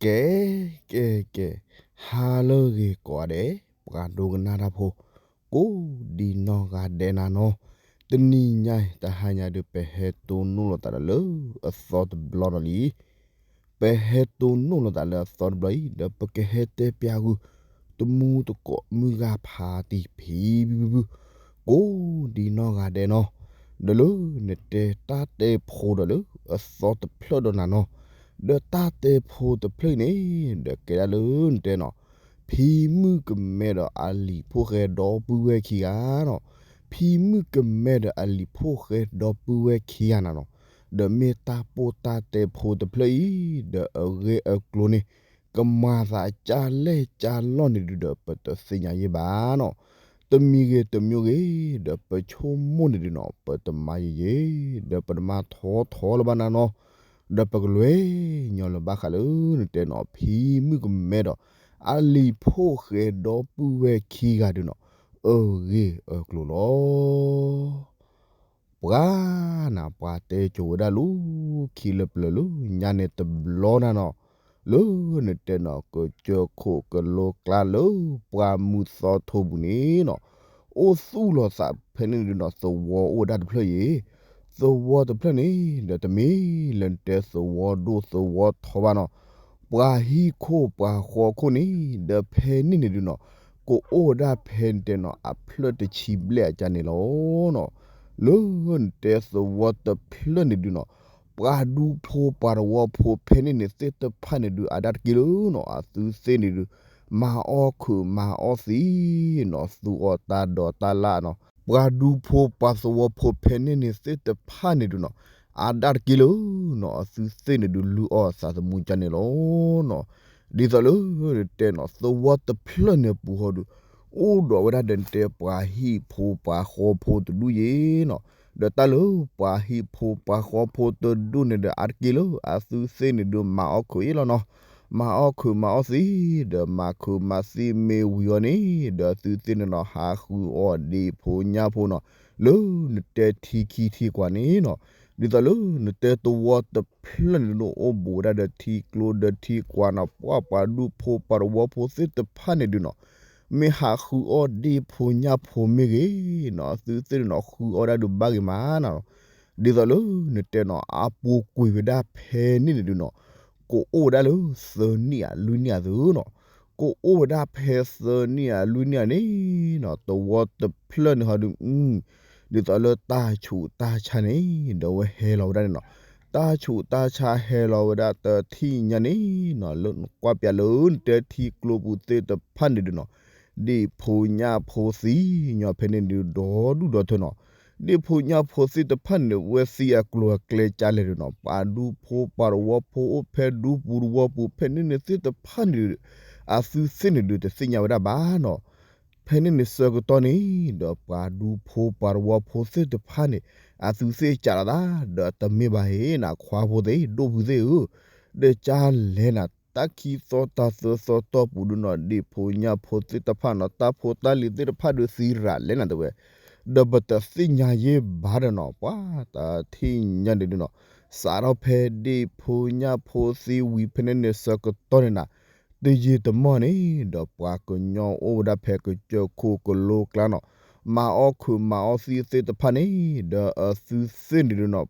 ကဲ ကဲ ကဲ, ဟါလၢအဂ့ၤကိးဂၤဒဲး ပှၤဒိကနၣ်တၢ်ဖိ ကိးဒံနီၢ်ဂၤဒဲးနၤနီၤ, တနံၤညါအံၤ တဟါညါဒီး ပဟဲတိၢ်နီၣ်လိာ်သးဒီးလၢအသီတဘျီဒီးလံ ပဟဲတိၢ်နီၣ်လိာ်သးလၢအသီတဘျီအံၤ ဒီးပကဟဲတဲပျးဃုာ် တမူတကိးမုၢ်ဂၤဖးတံၢ်ဖံဖုဖုဖု ကိးဒံနီၢ်ဂၤဒဲးနီၤ, ဒီးလၢနတဲတၢ်တဲဖိဒီးလၢအသီတဖျၢၣ်ဒီးနၤနီၤ, ဒီးတၢ်တဲဖိတဖျၢၣ်အံၤန့ၣ် ဒီးကဲဒၣ်လၢနတဲနီၤ, ဖံမုၣ်ကမဲဒီးအလံၤဖိၣ်ဃဲဒီပုၢ်ဝဲၢ်ခံဂၤနီၤ, ဖံမုၣ်ကမဲဒီးအလံၤဖိၣ်ဃဲဒီပုၢ်ဝဲၢ်ခံဂၤနၤနီၤ, ဒီးမ့ၢ်တၢ်ပိၢ်တၢ်တဲဖိတဖျၢၣ်အံၤ ဒီးအဂ့ၢ်အကျိၤန့ၣ် ကမၤသးကၢ်လဲၢ်ကၢ်လီၢ်န့ၣ်ဒုးဒီး ပတသ့ၣ်ညါယဲၢ်ဘၣ်နီၤ, တမံၤဂ့ၤတမံၤဂ့ၤ ဒီးပဆိကမိၣ်န့ၣ်ဒုးနီၤ ပတမၤယဲၢ်ယဲၢ် ဒီးပတမၤထီထီလၢၤဘၣ်နၤနီၤ, ဒီးပကလဲၤညီလၢၤဘၣ်ဃးလၢနတဲနီၤ ဖံမုၣ်ကမဲဒီး အလံၤဖိၣ်ဃဲဒီပုၢ်ဝဲၢ်ခံဂၤဒုးနီၤ အဂ့ၢ်အကျိၤလီၤ. ပှၤနၤ ပှၤတဲကိၤဝဲဒၣ်လၢခံလၢပျၢၤလၢညါန့ၣ်တဘျီနၤနီၤ, လၢနတဲနီၤ ကစၢၢ်ခိၣ်ကလိကျါလၢပှၤမုာ်သီထိးပူၤန့ၣ်နီၤ, အိၣ်သူၣ်လီၤသးဖဲန့ၣ်ဒုးနီၤ သဝီအိၣ်ဝဲဒၣ်တဖျၢၣ်အံၤ, သဝီတဖျၢၣ်န့ၣ် ဒီးတမ့ၢ်လၢနတဲသဝီဒိၣ်သဝီထီဘၣ်နီၤ, ပှၤဟံၣ်ခိၣ်ပှၤဃီခိၣ်န့ၣ် ဒီးဖဲန့ၣ်န့ၣ်ဒုးနီၤ ကအိၣ်ဝဲဒၣ်ဖဲနတဲနီၤ အဖျၢၣ်တဆံဘျဲၣ်အကါန့ၣ်လီၤနီၤ, လၢနတဲသဝီတဖျၢၣ်န့ၣ်ဒုးနီၤ, ပှၤဒူဖိပှၤသဝီဖိဖဲန့ၣ်န့ၣ်သ့ၣ်တဖၣ်န့ၣ်ဒုး အါဒၣ်တက့ၢ်လၢနီၤ အသုသ့ၣ်န့ၣ်ဒုး မၤအီၣ်ခုးမၤအီၣ်သံနီၤ သူအီၤတၢ်ဒိးတၢ်လၣ်နီၤ, ပှၤဒူဖိပှၤသဝီဖိဖဲန့ၣ်န့ၣ်သ့ၣ်တဖၣ်န့ၣ်ဒုးနီၤ အါဒၣ်တက့ၢ်လၢနီၤ အသုသ့ၣ်န့ၣ်ဒုး လုၢ်အီၣ်သးသမူကါန့ၣ်လီၤနီၤ, ဒ်သိးလၢနတဲနီၤ သဝီတဖျၢၣ်န့ၣ်ပူၤဟီဒုး အိၣ်ဒီးဝဲဒၣ်ဒီးနတဲပှၤဟံၣ်ဖိပှၤဃီဖိတဒူၣ်ယဲၢ်နီၤ, ဒီးတၢ်လၢပှၤဟံၣ်ဖိပှၤဃီဖိတဒူၣ်န့ၣ်ဒီး အါတက့ၢ်လၢအသုသ့ၣ်န့ၣ်ဒုး မၤအီၣ်ခုးအ့ၣ်လီၤနီၤ, မၤအီၣ်ခုးမၤအီၣ်သံ, ဒီးမၤခုးမၤသံမ့ၢ်ဝံၤအီၤန့ၣ် ဒီးအသုသ့ၣ်န့ၣ်နီၤ ဟးဃုအီၣ်ဒ့ၣ်ဖိညၣ်ဖိနီၤ, လၢနတဲထံခံထံကွၢ်န့ၣ်နီၤ, ဒ်သိးလၢနတဲသဝီတဖျၢၣ်န့ၣ်ဒုး အိၣ်ဘူးဝဲဒၣ်ဒီးထံကျိဒီးထံကွၢ်နီၤ, ပှၤပှၤဒူဖိပှၤသဝီဖိသ့ၣ်တဖၣ်န့ၣ်ဒုးနီၤ မ့ၢ်ဟးဃုအီၣ်ဒ့ၣ်ဖိညၣ်ဖိမ့ၢ်ဂ့ၤနီၤ, အသုသ့ၣ်န့ၣ်နီၤ ဃုအီၣ်ဒၣ်ဒုးဘၣ်ဂ့ၤမးနီၤ, ဒ်သိးလၢနတဲနီၤ အပူၤကွံာ်ဝဲဒၣ်ဖဲန့ၣ်န့ၣ်ဒုးနီၤ, ကအိၣ်ဝဲဒၣ်လၢသၢနံၣ်ဧါလွံၢ်နံၣ်ဧါသုနီၤ, ကအိၣ်ဝဲဒၣ်ဖဲသၢနံၣ်ဧါလွံၢ်နံၣ်ဧါန့ၣ်နီၤ, သဝီတဖျၢၣ်န့ၣ်ဟီဒုး ဒ်သိးလၢတၢ်ဆူးတၢ်ဆါန့ၣ် ဒီးဝဲဟဲလီၤဝဲဒၣ်န့ၣ်နီၤ, တၢ်ဆူးတၢ်ဆါဟဲလီၤဝဲဒၣ်တထံၣ်ညါန့ၣ်နီၤ, လၢနကွၢ်ပၠးလၢနတဲထံကျိပူၤသ့ၣ်တဖၣ်န့ၣ်ဒုးနီၤ, ဒ့ၣ်ဖိညၣ်ဖိသံညီဖဲန့ၣ်ဒုး ဒီဒူၣ်ဒီထၢနီၤ, ဒ့ၣ်ဖိညၣ်ဖိသ့ၣ်တဖၣ်န့ၣ် ဝဲသံအကျိၤအကျဲကၢ်လဲၣ်ဒုးနီၤ, ပှၤဒူဖိပှၤသဝီဖိအိၣ်ဖဲဒူပူၤသဝီပူၤဖဲန့ၣ်န့ၣ်သ့ၣ်တဖၣ်န့ၣ်ဒုး အသုသ့ၣ်န့ၣ်ဒုး တသ့ၣ်ညါဝဲဒၣ်ဘၣ်နီၤ, ဖဲန့ၣ်န့ၣ်ဆၢကတီၢ်န့ၣ် ဒီးပှၤဒူဖိပှၤသဝီဖိသ့ၣ်တဖၣ်န့ၣ် အသုသ့ၣ်ကးလီၤသး ဒီးတမ့ၢ်ဘၣ်ဟ့ၣ်နၤ ခွါဖိသ့ၣ် ဒိၣ်ဖုသ့ၣ်ဧၢ, ဒီးကၢ်လဲၣ်နၤ တၢ်ခံသီတၢ်သၢသီတီၢ်ပူၤဒုးနီၤ ဒ့ၣ်ဖိညၣ်ဖိသ့ၣ်တဖၣ်နီၤ တၢ်ဖိတၢ်လံၤသ့ၣ်တဖၣ်ဒုးသံရၤလဲၣ်နၤတဲဝဲ, ဒီးပတသ့ၣ်ညါယဲၢ်ဘၣ်ဒီးနီၤ ပှၤတထံၣ်ညါန့ၣ်ဒုးနီၤ, စးထီၣ်ဖဲဒ့ၣ်ဖိညၣ်ဖိသံဝံၤဖဲန့ၣ်န့ၣ်ဆၢကတီၢ်န့ၣ်နၤ တယံာ်တမီၢ်န့ၣ် ဒီးပှၤကညီအိၣ်ဝဲဒၣ်ဖဲကစၢၢ်ခိၣ်ကလိကျါနီၤ, မၤအီၣ်ခုးမၤအီၣ်သံသ့ၣ်တဖၣ်န့ၣ် ဒီးအသုသ့ၣ်န့ၣ်ဒုးနီၤ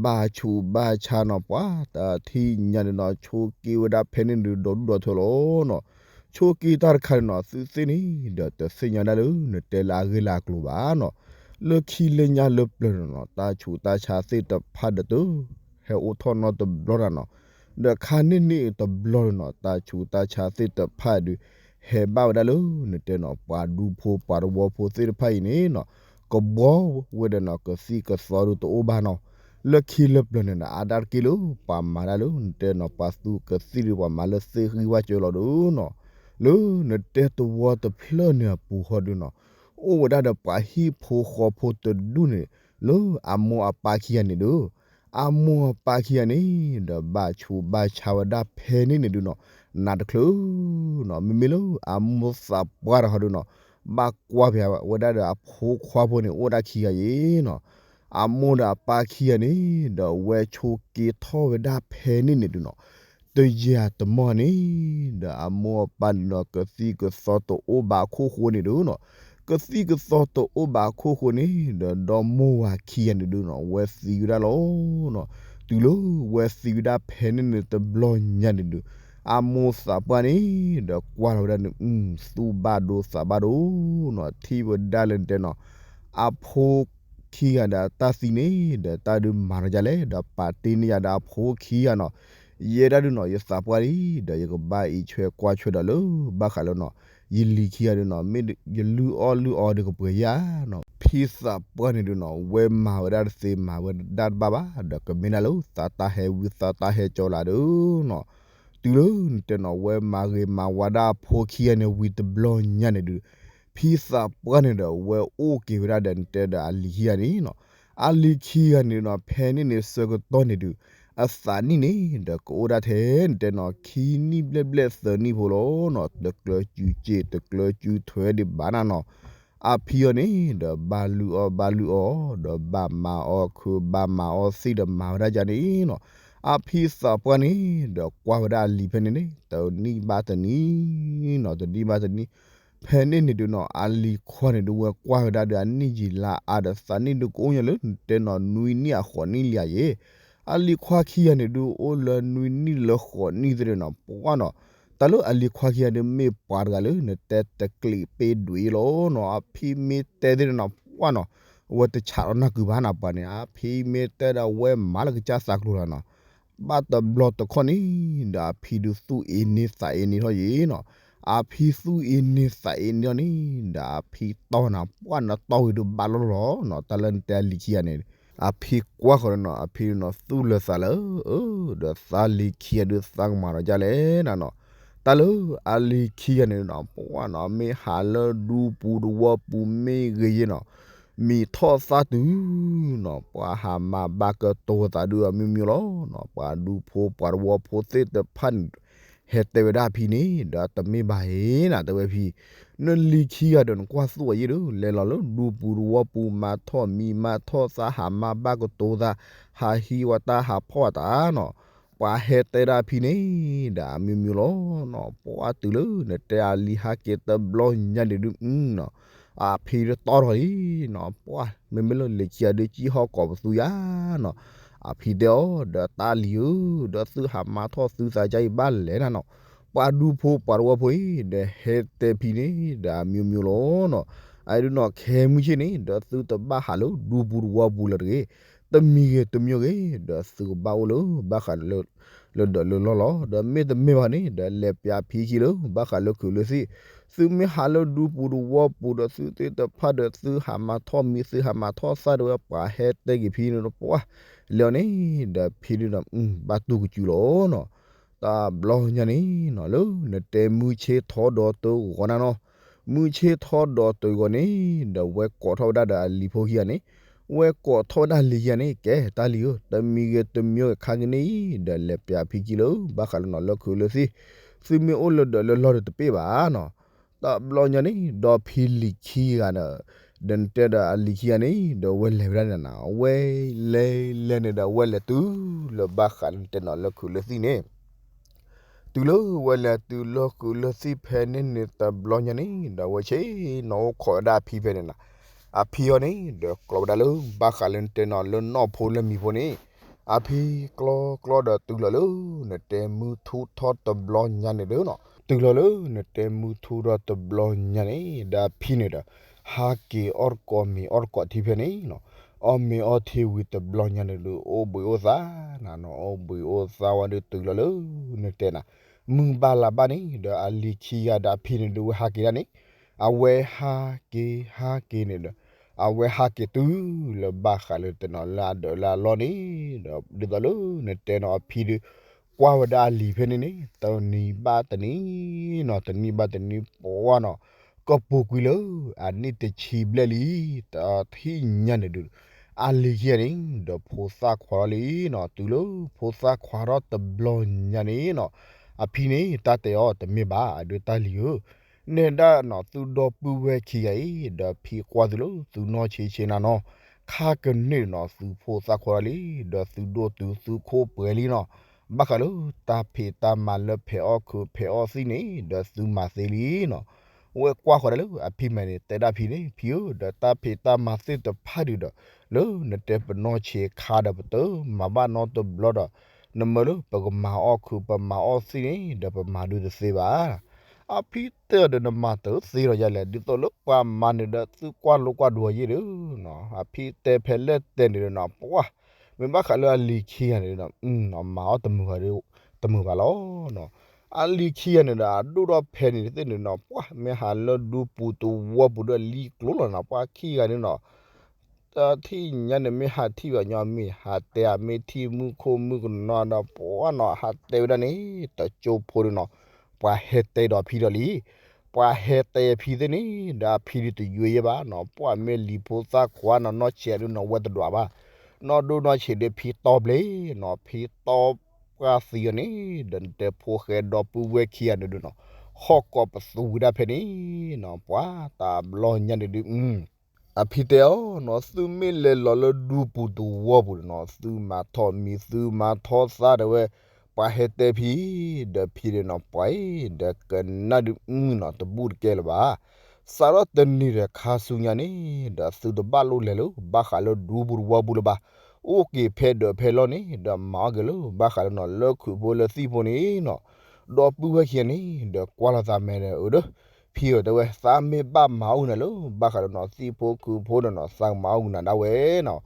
ဘၣ်ဆူးဘၣ်ဆါနီၤ ပှၤတထံၣ်ညါန့ၣ်နီၤ ဆိးက့ဝဲဒၣ်ဖဲန့ၣ်ဒုး ဒီဒူၣ်ဒီထၢလီၤနီၤ, ဆိးက့တၢ်တခါန့ၣ်နီၤ သုသ့ၣ်န့ၣ် ဒီးတသ့ၣ်ညါဒၣ်လၢနတဲလၢအဂ့ၢ်လၢအကျိၤဘၣ်နီၤ, လၢခံလၢညါလၢပျၢၤန့ၣ်နီၤ တၢ်ဆူးတၢ်ဆါသ့ၣ်တဖၣ်ဒီးတုၤ ဟဲအိၣ်ထီၣ်နီတဘျီနၤနီၤ, ဒီးခါန့ၣ်န့ၣ်တဘျီန့ၣ်နီၤ တၢ်ဆူးတၢ်ဆါသ့ၣ်တဖၣ်ဒုး ဟဲဘၣ်ဝဲဒၣ်လၢနတဲနီၤ ပှၤဒူဖိပှၤသဝီဖိသ့ၣ်တဖၣ်အံၤန့ၣ်နီၤ ကဘှီဝဲဒီးနီၤ ကသံၣ်ကသီဒုးတအိၣ်ဘၣ်နီၤ, လၢခံလၢပျၢၤန့ၣ်နီၤ အါဒၣ်တက့ၢ်လၢ ပှၤမၤဒၣ်လၢနတဲနီၤ ပှၤသူကသံၣ်ဒုး ပှၤမၤလၢသ့ၣ်ဃံဝၣ်စၢၤလီၤဒုးနီၤ, လၢနတဲသဝီတဖျၢၣ်န့ၣ်အပူၤဃီဒုးနီၤ အိၣ်ဝဲဒၣ်ဒီးပှၤဟံၣ်ဖိဃီဖိတဒူၣ်န့ၣ် လၢအမိၢ်အပၢ်ခံဂၤန့ၣ်ဒီး အမိၢ်အပၢ်ခံဂၤန့ၣ် ဒီးဘၣ်ဆူးဘၣ်ဆါဝဲဒၣ်ဖဲန့ၣ်န့ၣ်ဒုးနီၤ နးတချုးနီၤ မ့မ့ၢ်လၢအမိၢ်သးပှၢ်တဟီဒုးနီၤ ဘၣ်ကွၢ်ပၠးဝဲဒၣ်ဒီးအဖိခွါဖိန့ၣ် အိၣ်ဒၣ်ခံဂၤယဲၢ်နီၤ, အမိၢ်ဒီးအပၢ်ခံဂၤန့ၣ် ဒီးဝဲဆိးက့ထီၣ်ဝဲဒၣ်ဖဲန့ၣ်န့ၣ်ဒုးနီၤ, တယၤတမီၢ်န့ၣ် ဒီးအမိၢ်အပၢ်န့ၣ်ဒီး ကသံၣ်ကသီတအိၣ်ဘၣ်အခိၣ်ဃိန့ၣ်ဒုးနီၤ, ကသံၣ်ကသီတအိၣ်ဘၣ်အခိၣ်ဃိန့ၣ် ဒီးဒီမိၢ်ဝၤခံဂၤန့ၣ်ဒုးနီၤ ဝဲသံဝဲဒၣ်လီၤနီၤ. တုၤလၢဝဲသံဝဲဒၣ်ဖဲန့ၣ်န့ၣ်တဘျီညါန့ၣ်ဒုး အမိၢ်သးပှၢ်န့ၣ် ဒီးကွၢ်လီၤဝဲဒၣ်န့ၣ် သူၣ်ဘၣ်ဒိသးဘၣ်ဒိနီၤ, ထံၣ်ဝဲဒၣ်လၢနတဲနီၤ အဖိခံဂၤဒီးတၢ်သံန့ၣ် ဒီးတၢ်ဒုးမၤထီၣ်ဒ်လဲၣ်, ဒီးပာ်တ့ၢ်န့ၢ်ယၤဒီးအဖိခံဂၤနီၤ, ယဲဒၣ်ဒုးနီၤ ယသးပှၢ်လံ, ဒီးယကဘၣ်အံးဆွဲကွၢ်ဆွဲဒီးလၢ ဘၣ်ဃးလၢနီၤ ယလံၤခံဂၤဒုးနီၤ မ့ၢ်ယလုၢ်အီၣ်လုၢ်အီဒုးကပှဲၤယၤနီၤ, ဖံသးပှၢ်န့ၣ်ဒုးနီၤ ဝဲမၤဝဲဒၣ်တသ့မၤဝဲဒၣ်တဘၣ်ဘၣ်, ဒီးကမ့ၢ်ဒၣ်လၢသးတၢ်ဟဲဝံသးတၢ်ဟဲကၠီလၢဒုးနီၤ, တုၤလၢနတဲနီၤ ဝဲမၤဂ့ၤမၤဝါဒၣ်အဖိခံဂၤန့ၣ်ဝံၤတဘျီညါန့ၣ်ဒုး ဖံသးပှၢ်န့ၣ်ဒီး ဝဲအိၣ်က့ၤဝဲဒၣ်ဒီးနတဲဒီးအလံၤခံဂၤန့ၣ်နီၤ, အလံၤခံဂၤန့ၣ်နီၤ ဖဲန့ၣ်န့ၣ်ဆၢကတီၢ်န့ၣ်ဒုး အသးနံၣ်န့ၣ် ဒီးကအိၣ်ဒၣ်ထဲနတဲနီၤ ခံနံၣ်ဘျဲၣ်ဘျဲၣ်သၢနံၣ်ဖိလီၤနီၤ, တကျၢၤစုစ့ တကျၢၤစုထွဲဒံးဘၣ်နၤနီၤ, အဖံအီၤန့ၣ် ဒီးဘၣ်လုၢ်အီၣ်ဘၣ်လုၢ်အီၣ် ဒီးဘၣ်မၤအီၣ်ခုးဘၣ်မၤအီၣ်သံၣ်ဒီးမၤဝဲဒၣ်ယၤန့ၣ်နီၤ, အဖံသးပှၢ်န့ၣ် ဒီးကွၢ်ဝဲဒၣ်အလံၤဖဲန့ၣ်န့ၣ် တနံၣ်ဘၣ်တနံၣ်နီၤ တနံၣ်ဘၣ်တနံၣ်, ဖဲန့ၣ်န့ၣ်ဒုးနီၤ အလံၤခွါန့ၣ်ဒုးဝဲကွၢ်ဝဲဒၣ်ဒီးအနံၣ်ယံာ်လါအါဒီးသးနံၣ်ဒုးကအိၣ်ညီလၢနတဲနီၤနွံနံၣ်အဃိးနံၣ်လံဧါယဲ အလံၤခွါခံဂၤန့ၣ်ဒုး အိၣ်လၢနွံနံၣ်လၢဃိးနံၣ်သ့ၣ်န့ၣ်နီၤ ပှၢ်နီၤ, တၢ်လၢအလံၤခွါခံဂၤဒုး မ့ၢ်ပှၤတဂၤလၢနတဲတကျံးပ့ဒွံလီၤနီၤ, အဖံမ့ၢ်တဲသ့ၣ်န့ၣ်နီၤ ပှၢ်နီၤ, အဝဲတဆးလီၤနၢ်ကုၤဘၣ်နီၤ ပှၤန့ၣ် အဖံမ့ၢ်တဲဒီးဝဲမၤလၢကစၢ်သးကျိၤလီၤနီၤ, ဘၣ်တဘျီတခီၣ်န့ၣ် ဒီးအဖံဒုးသူၣ်အ့န့သးအ့န့ထီၣ်ယဲနီၤ, အဖံသူၣ်အ့န့သးအ့န့ထီၣ်န့ၣ် ဒီးအဖံတီၢ်နၤ ပှၢ်နတီၢ်ဝံၤဒုးဘၣ်လီၤလီၤနီၤ, တၢ်လၢနတဲအလံၤခံဂၤန့ၣ် အဖံကွၢ်ဃီၤဒီးနီၤ အဖံဒုးနီၤ သူၣ်လၢာ်သးလၢ အၢ ဒီးသးလံၤခံဂၤဒုးသးကမၤထီၣ်ဒ်လဲၣ်နၤနီၤ, တၢ်လၢအလံၤခံဂၤန့ၣ်နီၤ ပှၢ်နီၤ မ့ၢ်ဟးလၢဒူပူၤတဝီပူၤမ့ၢ်ဂ့ၤယဲနီၤ မံၤထီၣ်သၣ်တုၤနီၤ ပှၤဟးမၤဘၣ်ကတိၤသးဒုးအမျိုးမျိုးလီၤနီၤ, ပှၤဒူဖိပှၤတဝီဖိသ့ၣ်တဖၣ်န့ၣ် ဟဲတဲဝဲဒၣ်အဖံန့ၣ် ဒီးတမ့ၢ်ဘၣ်အံၤနၤ တဲဝဲဖံ, နလံၤခံဂၤဒီးနကွၢ်သူၣ်အယဲၢ်ဒီး လဲၤလီၤလၢဒူပူၤတဝီပူၤ မၤထီၣ်မံၤမၤထီၣ်သၣ် ဟးမၤဘၣ်ကတိၤသး ဟးဟံးဝဲတၢ်ဟးဖီၣ်ဝဲတၢ်နီၤ, ပှၤဟဲတဲဒၣ်အဖံန့ၣ် ဒီးအမျိုးမျိုးလီၤနီၤ, ပှၢ်တုၤလၢနတဲအလံၤဟးက့ၤတဘျီညါန့ၣ်ဒုးနီၤ အဖံဒုးတီၢ်ထီၣ်လံနီၤ, ပှၢ် မ့မ့ၢ်လၢလံၤခံဂၤဒုးကံၣ်ဟီၣ်ကိးပသူယါနီၤ, အဖံတဲအီၤ ဒီးတၢ်လံၤဧၢ, ဒီးသုဟးမၤထီၣ်သုသးယါအံၤဘၣ်လဲၣ်နၤနီၤ, ပှၤဒူဖိပှၤတဝီဖိအံၤ ဒီးဟဲတဲဖံန့ၣ် ဒီးအမျိုးမျိုးလီၤနီၤ, အဒုးနီၤ ခဲမုၢ်ဆ့ၣ်န့ၣ် ဒီးသုတဘၣ်ဟးလၢဒူပူၤတဝီပူၤလၢၤတဂ့ၤ, တမံၤဂ့ၤတမံၤဂ့ၤ ဒီးသုကဘၣ်အိၣ်လၢဘၣ်ဃးလၢ လၢဒၢးလၢလီၢ်လီၤ, ဒီးမ့တမ့ၢ်ဘၣ်န့ၣ် ဒီးလဲၤပျးဖံခံလၢ ဘၣ်ဃးလၢခုးလၢသံၣ်, သုမ့ၢ်ဟးလၢဒူပူၤတဝီပူၤဒီးသုသ့ၣ်တဖၣ်ဒီးသုဟးမၤထီၣ်မံၤ သုဟးမၤထီၣ်သၣ်ဒီးဝဲ ပှၤဟဲတဲက့ၤဖံန့ၣ်ဒီးပှၢ်, လဲၤအီၤန့ၣ် ဒီးဖံဒုးဒီး ဘၣ်တူၢ်ကစူၤလီၤနီၤ, တဘျီညါန့ၣ်နီၤ လၢနတဲမုၢ်ဆ့ၣ်ထီဒီးတဂီၤနၤနီၤ, မုၢ်ဆ့ၣ်ထီဒီးတဂီၤန့ၣ် ဒီးဝဲကိးထီၣ်ဝဲဒၣ်ဒီးအလံၤဖိခံဂၤန့ၣ်, ဝဲကိးထီၣ်ဝဲဒၣ်လံၤခံဂၤန့ၣ် ကဲတၢ်လံၤဧၢ, တမံၤဂ့ၤတမံၤဂ့ၤခါက့ၤန့ၣ် ဒီးလဲၤပျးဖံခံလၢ ဘၣ်ဃးလၢနီၤလၢခုးလၢသံၣ်, သုမ့ၢ်အိၣ်လၢဒၢးလၢလီၢ်ဒီးတပ့ၢ်ဘၣ်နီၤ, တဘျီညါန့ၣ် ဒီးဖံလံၤခံဂၤဒီး ဒီးနတဲဒီးအလံၤခံဂၤန့ၣ် ဒီးဝဲလဲၤဝဲဒၣ်န့ၣ်နၤ, ဝဲလဲၤလဲၤန့ၣ်ဒီးဝဲလဲၤတုၤလၢဘၣ်ဃးလၢနတဲနီၤလၢခုးလၢသံၣ်န့ၣ် တုၤလၢဝဲလဲၤတုၤလၢခုးလၢသံၣ်ဖဲန့ၣ်န့ၣ် တဘျီညါန့ၣ် ဒီးဝဲဆ့ၣ်နီၤအိၣ်ခိးဝဲဒၣ်အဖံဖဲန့ၣ်နၤ, အဖံအီၤန့ၣ် ဒီးကျီဝဲဒၣ်လၢ ဘၣ်ဃးလၢနတဲနီၤလၢနီၢ်ဖိလၢမံၤဖိန့ၣ်, အဖံကျီကျီဒီးတုၤလီၤလၢ နတဲမုၢ်ထူၣ်ထီၣ်တဘျီညါန့ၣ်ဒီးနီၤ, တုၤလီၤလၢနတဲမုၢ်ထူၣ်ထီၣ်တဘျီညါန့ၣ် ဒီးအဖံန့ၣ်ဒီး ဟးက့ၤအီၣ်တကိးမ့ၤအီၣ်တကိးထံဖဲန့ၣ်နီၤ, အီၣ်မ့ၤအီထံဝံၤတဘျီညါန့ၣ်ဒီး အိၣ်ဘှံးအိၣ်သါနၤနီၤ, အိၣ်ဘှံးအိၣ်သါဝဲဒီးတုၤလီၤလၢ နတဲနၤ မုၢ်ဘၣ်လါဘၣ်န့ၣ် ဒီးအလံၤခံဂၤဒီးအဖံန့ၣ်ဒီးဝဲဟးက့ၤဒၣ်န့ၣ်, အဝဲဟးက့ၤဟးက့ၤန့ၣ်ဒီး အဝဲဟးက့ၤတုၤလၢဘၣ်ဃးလၢတနီၤလၢအဒၢးလၢအလီၢ်န့ၣ်, ဒီးဒ်သိးလၢနတဲနီၤအဖံဒီး ကွၢ်ဝဲဒၣ်အလံၤဖဲန့ၣ်န့ၣ် တနံၤဘၣ်တနံၤနီၤ, တနံၤဘၣ်တနံၤပှၢ်နီၤ, ကပူၤကွံာ်လၢ အနံၣ်တဆံဘျဲၣ်လံ, တထံၣ်ညါန့ၣ်ဒီး အလံၤခံဂၤန့ၣ် ဒီးဖိသၣ်ခွါထီၣ်လံနီၤ, တုၤလၢဖိသၣ်ခွါထီၣ်တဘျီညါန့ၣ်နီၤ, အဖံန့ၣ် တၢ်တဲအီၤတမ့ၢ်ဘၣ် အဒုးတၢ်လံၤဧၢ, နဲဒၣ်နီၤသုဒီပုၢ်ဝဲၢ်ခံဂၤအံၤ ဒီးဖံကွၢ်သုလၢသုနီၢ်ဆံးဆံးနၤနီၤ, ခါကန့ၣ်နီၤ သုဖိသၣ်ခွါထီၣ်လံ, ဒီးသုဒိၣ်တုၤသုခိၣ်ပှဲၤလံနီၤ, ဘၣ်ဃးလၢတၢ်ဖံးတၢ်မၤလၢဖဲးအီၣ်ခုးဖဲးအီၣ်သံၣ်န့ၣ် ဒီးသုမၤသ့လံနီၤ. အဝဲကွၢ်ဃီၤဒၣ်လၢအဖံမဲာ်န့ၣ် တဲဒၣ်ဖံန့ၣ် ဖံဧၢ, ဒီးတၢ်ဖံးတၢ်မၤသ့ၣ်တဖၣ်ဒုးဒီး လၢနတဲပနီၢ်ဆံးခါဒီးပတမၤဘၣ်နီတဘျီဒီး နမၢလၢပကမၤအီၣ်ခုးပမၤအီၣ်သံၣ်န့ၣ် ဒီးပမၤဒုးတသ့ဘၣ်. အဖံတဲအီၤဒီး နမၤတသ့ဒီးယၤလဲၣ်, ဒ်သိးလၢပှၤမၤန့ၣ်ဒီးသုကွၢ်လိကွၢ်ဒိးယ့ၣ်ဒီးနီၤ. အဖံတဲဖဲလဲၣ်တဲန့ၣ်ဒီးနီၤ ပှၢ် မ့ၢ်ဘၣ်ဃးလၢအလံၤခံဂၤန့ၣ်ဒီး မၤအီၣ်တမုာ်ဘၣ်လီၤ. အလံၤခံဂၤန့ၣ်ဒီး အဒိၣ်ထီၣ်ဖဲန့ၣ်တသ့ၣ်န့ၣ်နီၤ ပှၢ် မ့ၢ်ဟးလၢဒူပူၤသဝီပူၤဒီးလံကျိၤလီၤနီၤ ပှၤခံဂၤန့ၣ်နီၤ တထံၣ်ညါန့ၣ် မ့ၢ်ဟးထံၣ်ဘၣ်ညီမ့ၢ်ဟးတဲ အမ့ၢ်ထံၣ်မုၣ်ခိၣ်မုၣ်ကနီၤဒီး ပှၢ်နီၤ ဟးတဲဝဲဒၣ်န့ၣ် တကၠိဖိဒီးနီၤ ပှၤဟဲတဲဒီးဖံဒီးလံ. ပှၤဟဲတဲဖံသ့ၣ်န့ၣ် ဒီးအဖံဒုးတယွဲယဲၢ်ဘၣ်နီၤ ပှၢ်မ့ၢ်လံၤဖိသၣ်ခွါနီၤ နီၢ်ဆံးဒုးနီၤ ဝဲတဒွးဘၣ် နီၢ်ဒိၣ်နီၢ်ဆံးဒုးဖံတီဘျ့နီၤ ဖံတီပှၢ်သံအီၤန့ၣ် ဒီးနတဲဖိၣ်ဃဲဒီပုၢ်ဝဲၢ်ခံဂၤန့ၣ်ဒုးနီၤ ဟီၣ်ကိးပသူဝံၤဒၣ်ဖဲန့ၣ်နီၤ ပှၤတဘျီညါန့ၣ်ဒုး အဖံတဲအီၤနီၤ သုမ့ၢ်လဲၤလီၤလၢဒူပူၤသဝီပူၤန့ၣ်နီၤ သုမၤထီၣ်မံၤ သုမၤထီၣ်သၣ်ဒီးဝဲ ပှၤဟဲတဲဖံ ဒီးဖံဒီးနီၤ ပှၤအံၤ ဒီးကနၣ်ဒုးမုၢ်နီၤ တဘူၣ်တကဲလၢၤဘၣ်. စးထီၣ်တနံၤဒီးခါဆူညါန့ၣ် ဒီးသုတဘၣ်လိၣ်လဲၤလၢဘၣ်ဃးလၢဒူပူၤသဝီပူၤလၢၤဘၣ်. အိၣ်က့ၤဖဲဒၢးဖဲလီၢ်န့ၣ် ဒီးမၤအီၣ်က့ၤလၢဘၣ်ဃးလၢနီၤ လၢခုးဖိလၢသံၣ်ဖိန့ၣ်နီၤ ဒီပုၢ်ဝဲၢ်ခံဂၤန့ၣ် ဒီးကွၢ်လိာ်သးမဲာ်ဒီးအၢဒီး ဖံဧၢ တဲဝဲ သးမ့ၢ်ဘၣ်မၤအီၣ်ဂုာ်နၤလၢ ဘၣ်ဃးလၢနီၤ သံၣ်ဖိခုးဖိဒီးနီၤ သးကမၤအီၣ်ဂုာ်နၤဒၣ်ဝဲနီၤ.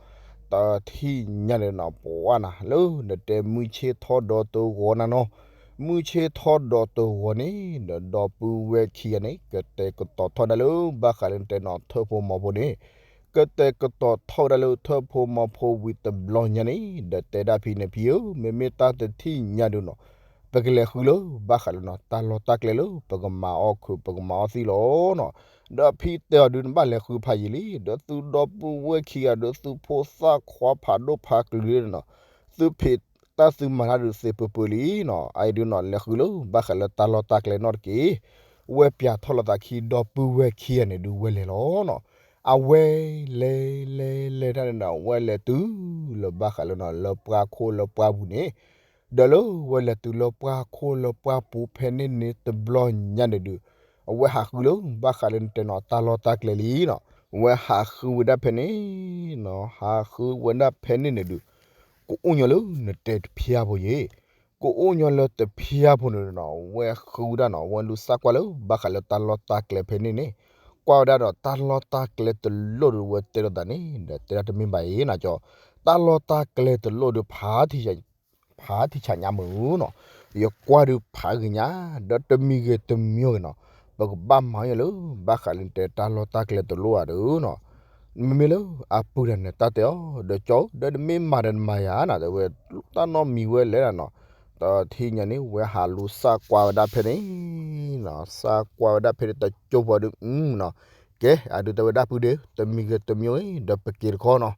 တထံၣ်ညါန့ၣ်နီၤ ပှၢ်နၤ လၢနတဲမုၢ်ဆ့ၣ်ထီၣ်ဒီးတဂီၤနၤနီၤ မုၢ်ဆ့ၣ်ထီၣ်ဒီးတဂီၤန့ၣ် ဒီးဒီပုၢ်ဝဲၢ်ခံဂၤန့ၣ် ကတဲာ်ကတီၤထီၣ်ဒၣ်လၢ ဘၣ်ဃးလၢနတဲနီၤ ထၢၣ်ဖိမီၤဖိန့ၣ် ကတဲာ်ကတီၤထီၣ်ဝဲဒၣ်လၢထၢၣ်ဖိမီၤဖိဝံၤတဘျီညါန့ၣ် ဒီးတဲဒၣ်ဖံန့ၣ် ဖံဧၢ မ့မ့ၢ်တၢ်တထံၣ်ညါဒုးနီၤ ပကလဲၤဃုလၢ ဘၣ်ဃးလၢနီၤ တၢ်လီၢ်တၢ်ကျဲလၢ ပကမၤအီၣ်ခုး ပကမၤအီၣ်သံၣ်လီၤနီၤ. ဒီးဖံတဲအီၤဒုး နဘၣ်လဲၤဃုဖးယံာ်လံ ဒီးသုဒီပုၢ်ဝဲၢ်ခံဂၤဒီး သုဖိသၣ်ခွါဖးဒိၣ်ဖးကလုာ်န့ၣ်နီၤ သုဖံးတၢ်သုမၤတၢ်ဒုးသ့ပၢၤပၢၤလံနီၤ. အအံၤဒုးနီၤ လဲၤဃုလၢ ဘၣ်ဃးလၢတၢ်လီၢ်တၢ်ကျဲနီတက့ၢ်. ဝဲပၠးထီၣ်လိာ်သးခံ ဒီပုၢ်ဝဲၢ်ခံဂၤန့ၣ်ဒုး ဝဲလဲၤလီၤနီၤ. အဝဲလဲၤလဲၤလဲၤတၢ်န့ၣ်ဒီး ဝဲလဲၤတုၤလၢဘၣ်ဃးလၢနီၤ လၢပှၢ်ခိၣ်လၢပှၢ်ပူၤန့ၣ် ဒီးလၢဝဲလဲၤတုၤလၢပှၢ်ခိၣ်လၢပှၢ်ပူၤဖဲန့ၣ်န့ၣ်တဘျီညါန့ၣ်ဒုး အဝဲဟးဃုလၢ ဘၣ်ဃးလၢနတဲနီၤ တၢ်လီၢ်တၢ်ကျဲလံနီၤ. ဝဲဟးဃုဝဲဒၣ်ဖဲန့ၣ်နီၤ ဟးဃုဝဲဒၣ်ဖဲန့ၣ်န့ၣ်ဒုး ကအိၣ်ညီလၢနတဲတဖျါဖိယ့ၣ် ကအိၣ်ညီလၢတဖျါဖိန့ၣ်နီၤ ဝဲဃုဝဲဒၣ်နီၤ ဝဲလူၤစၢ်ကွၢ်လၢ ဘၣ်ဃးလၢတၢ်လီၢ်တၢ်ကျဲဖဲန့ၣ်န့ၣ် ကွၢ်ဝဲဒၣ်ဒီးတၢ်လီၢ်တၢ်ကျဲတလိၣ်ဒုး ဝဲတဲလိာ်သးန့ၣ် ဒီးတဲဒၣ်တမ့ၢ်ဘၣ်အံၤနီၤ ကၠီ တၢ်လီၢ်တၢ်ကျဲတလိၣ်ဒုး ဖး ဖးထံဆးညါမုၢ်နီၤ ယကွၢ်ဒုးဖးဂ့ၤညါ ဒီးတမံၤဂ့ၤတမံၤဂ့ၤနီၤ ပကဘၣ်မၤအီၣ်လၢ ဘၣ်ဃးလၢနတဲတၢ်လီၢ်တၢ်ကျဲတလိၣ်ဧါဒုးနီၤ မ့မ့ၢ်လၢအပုၢ်တၢ်န့ၣ် တၢ်တဲအီၤ ဒီးကၠီ ဒီးတမ့ၢ်မၤဒီးနမၤယၤနီၤ တဲဝဲ တၢ်နီတမံၤဝဲလဲၣ်နီၤ တထံၣ်ညါန့ၣ် ဝဲဟးလူၤစၢ်ကွၢ်ဝဲဒၣ်ဖဲန့ၣ်နီၤ စၢ်ကွၢ်ဝဲဒၣ်ဖဲန့ၣ် တကၠိဖိဒီး နီၤ ကဲ အဒုးတဲဝဲဒၣ်ပုၢ်ဒီး တမံၤဂ့ၤတမံၤဂ့ၤ ဒီးပက့ၤတခီနီၤ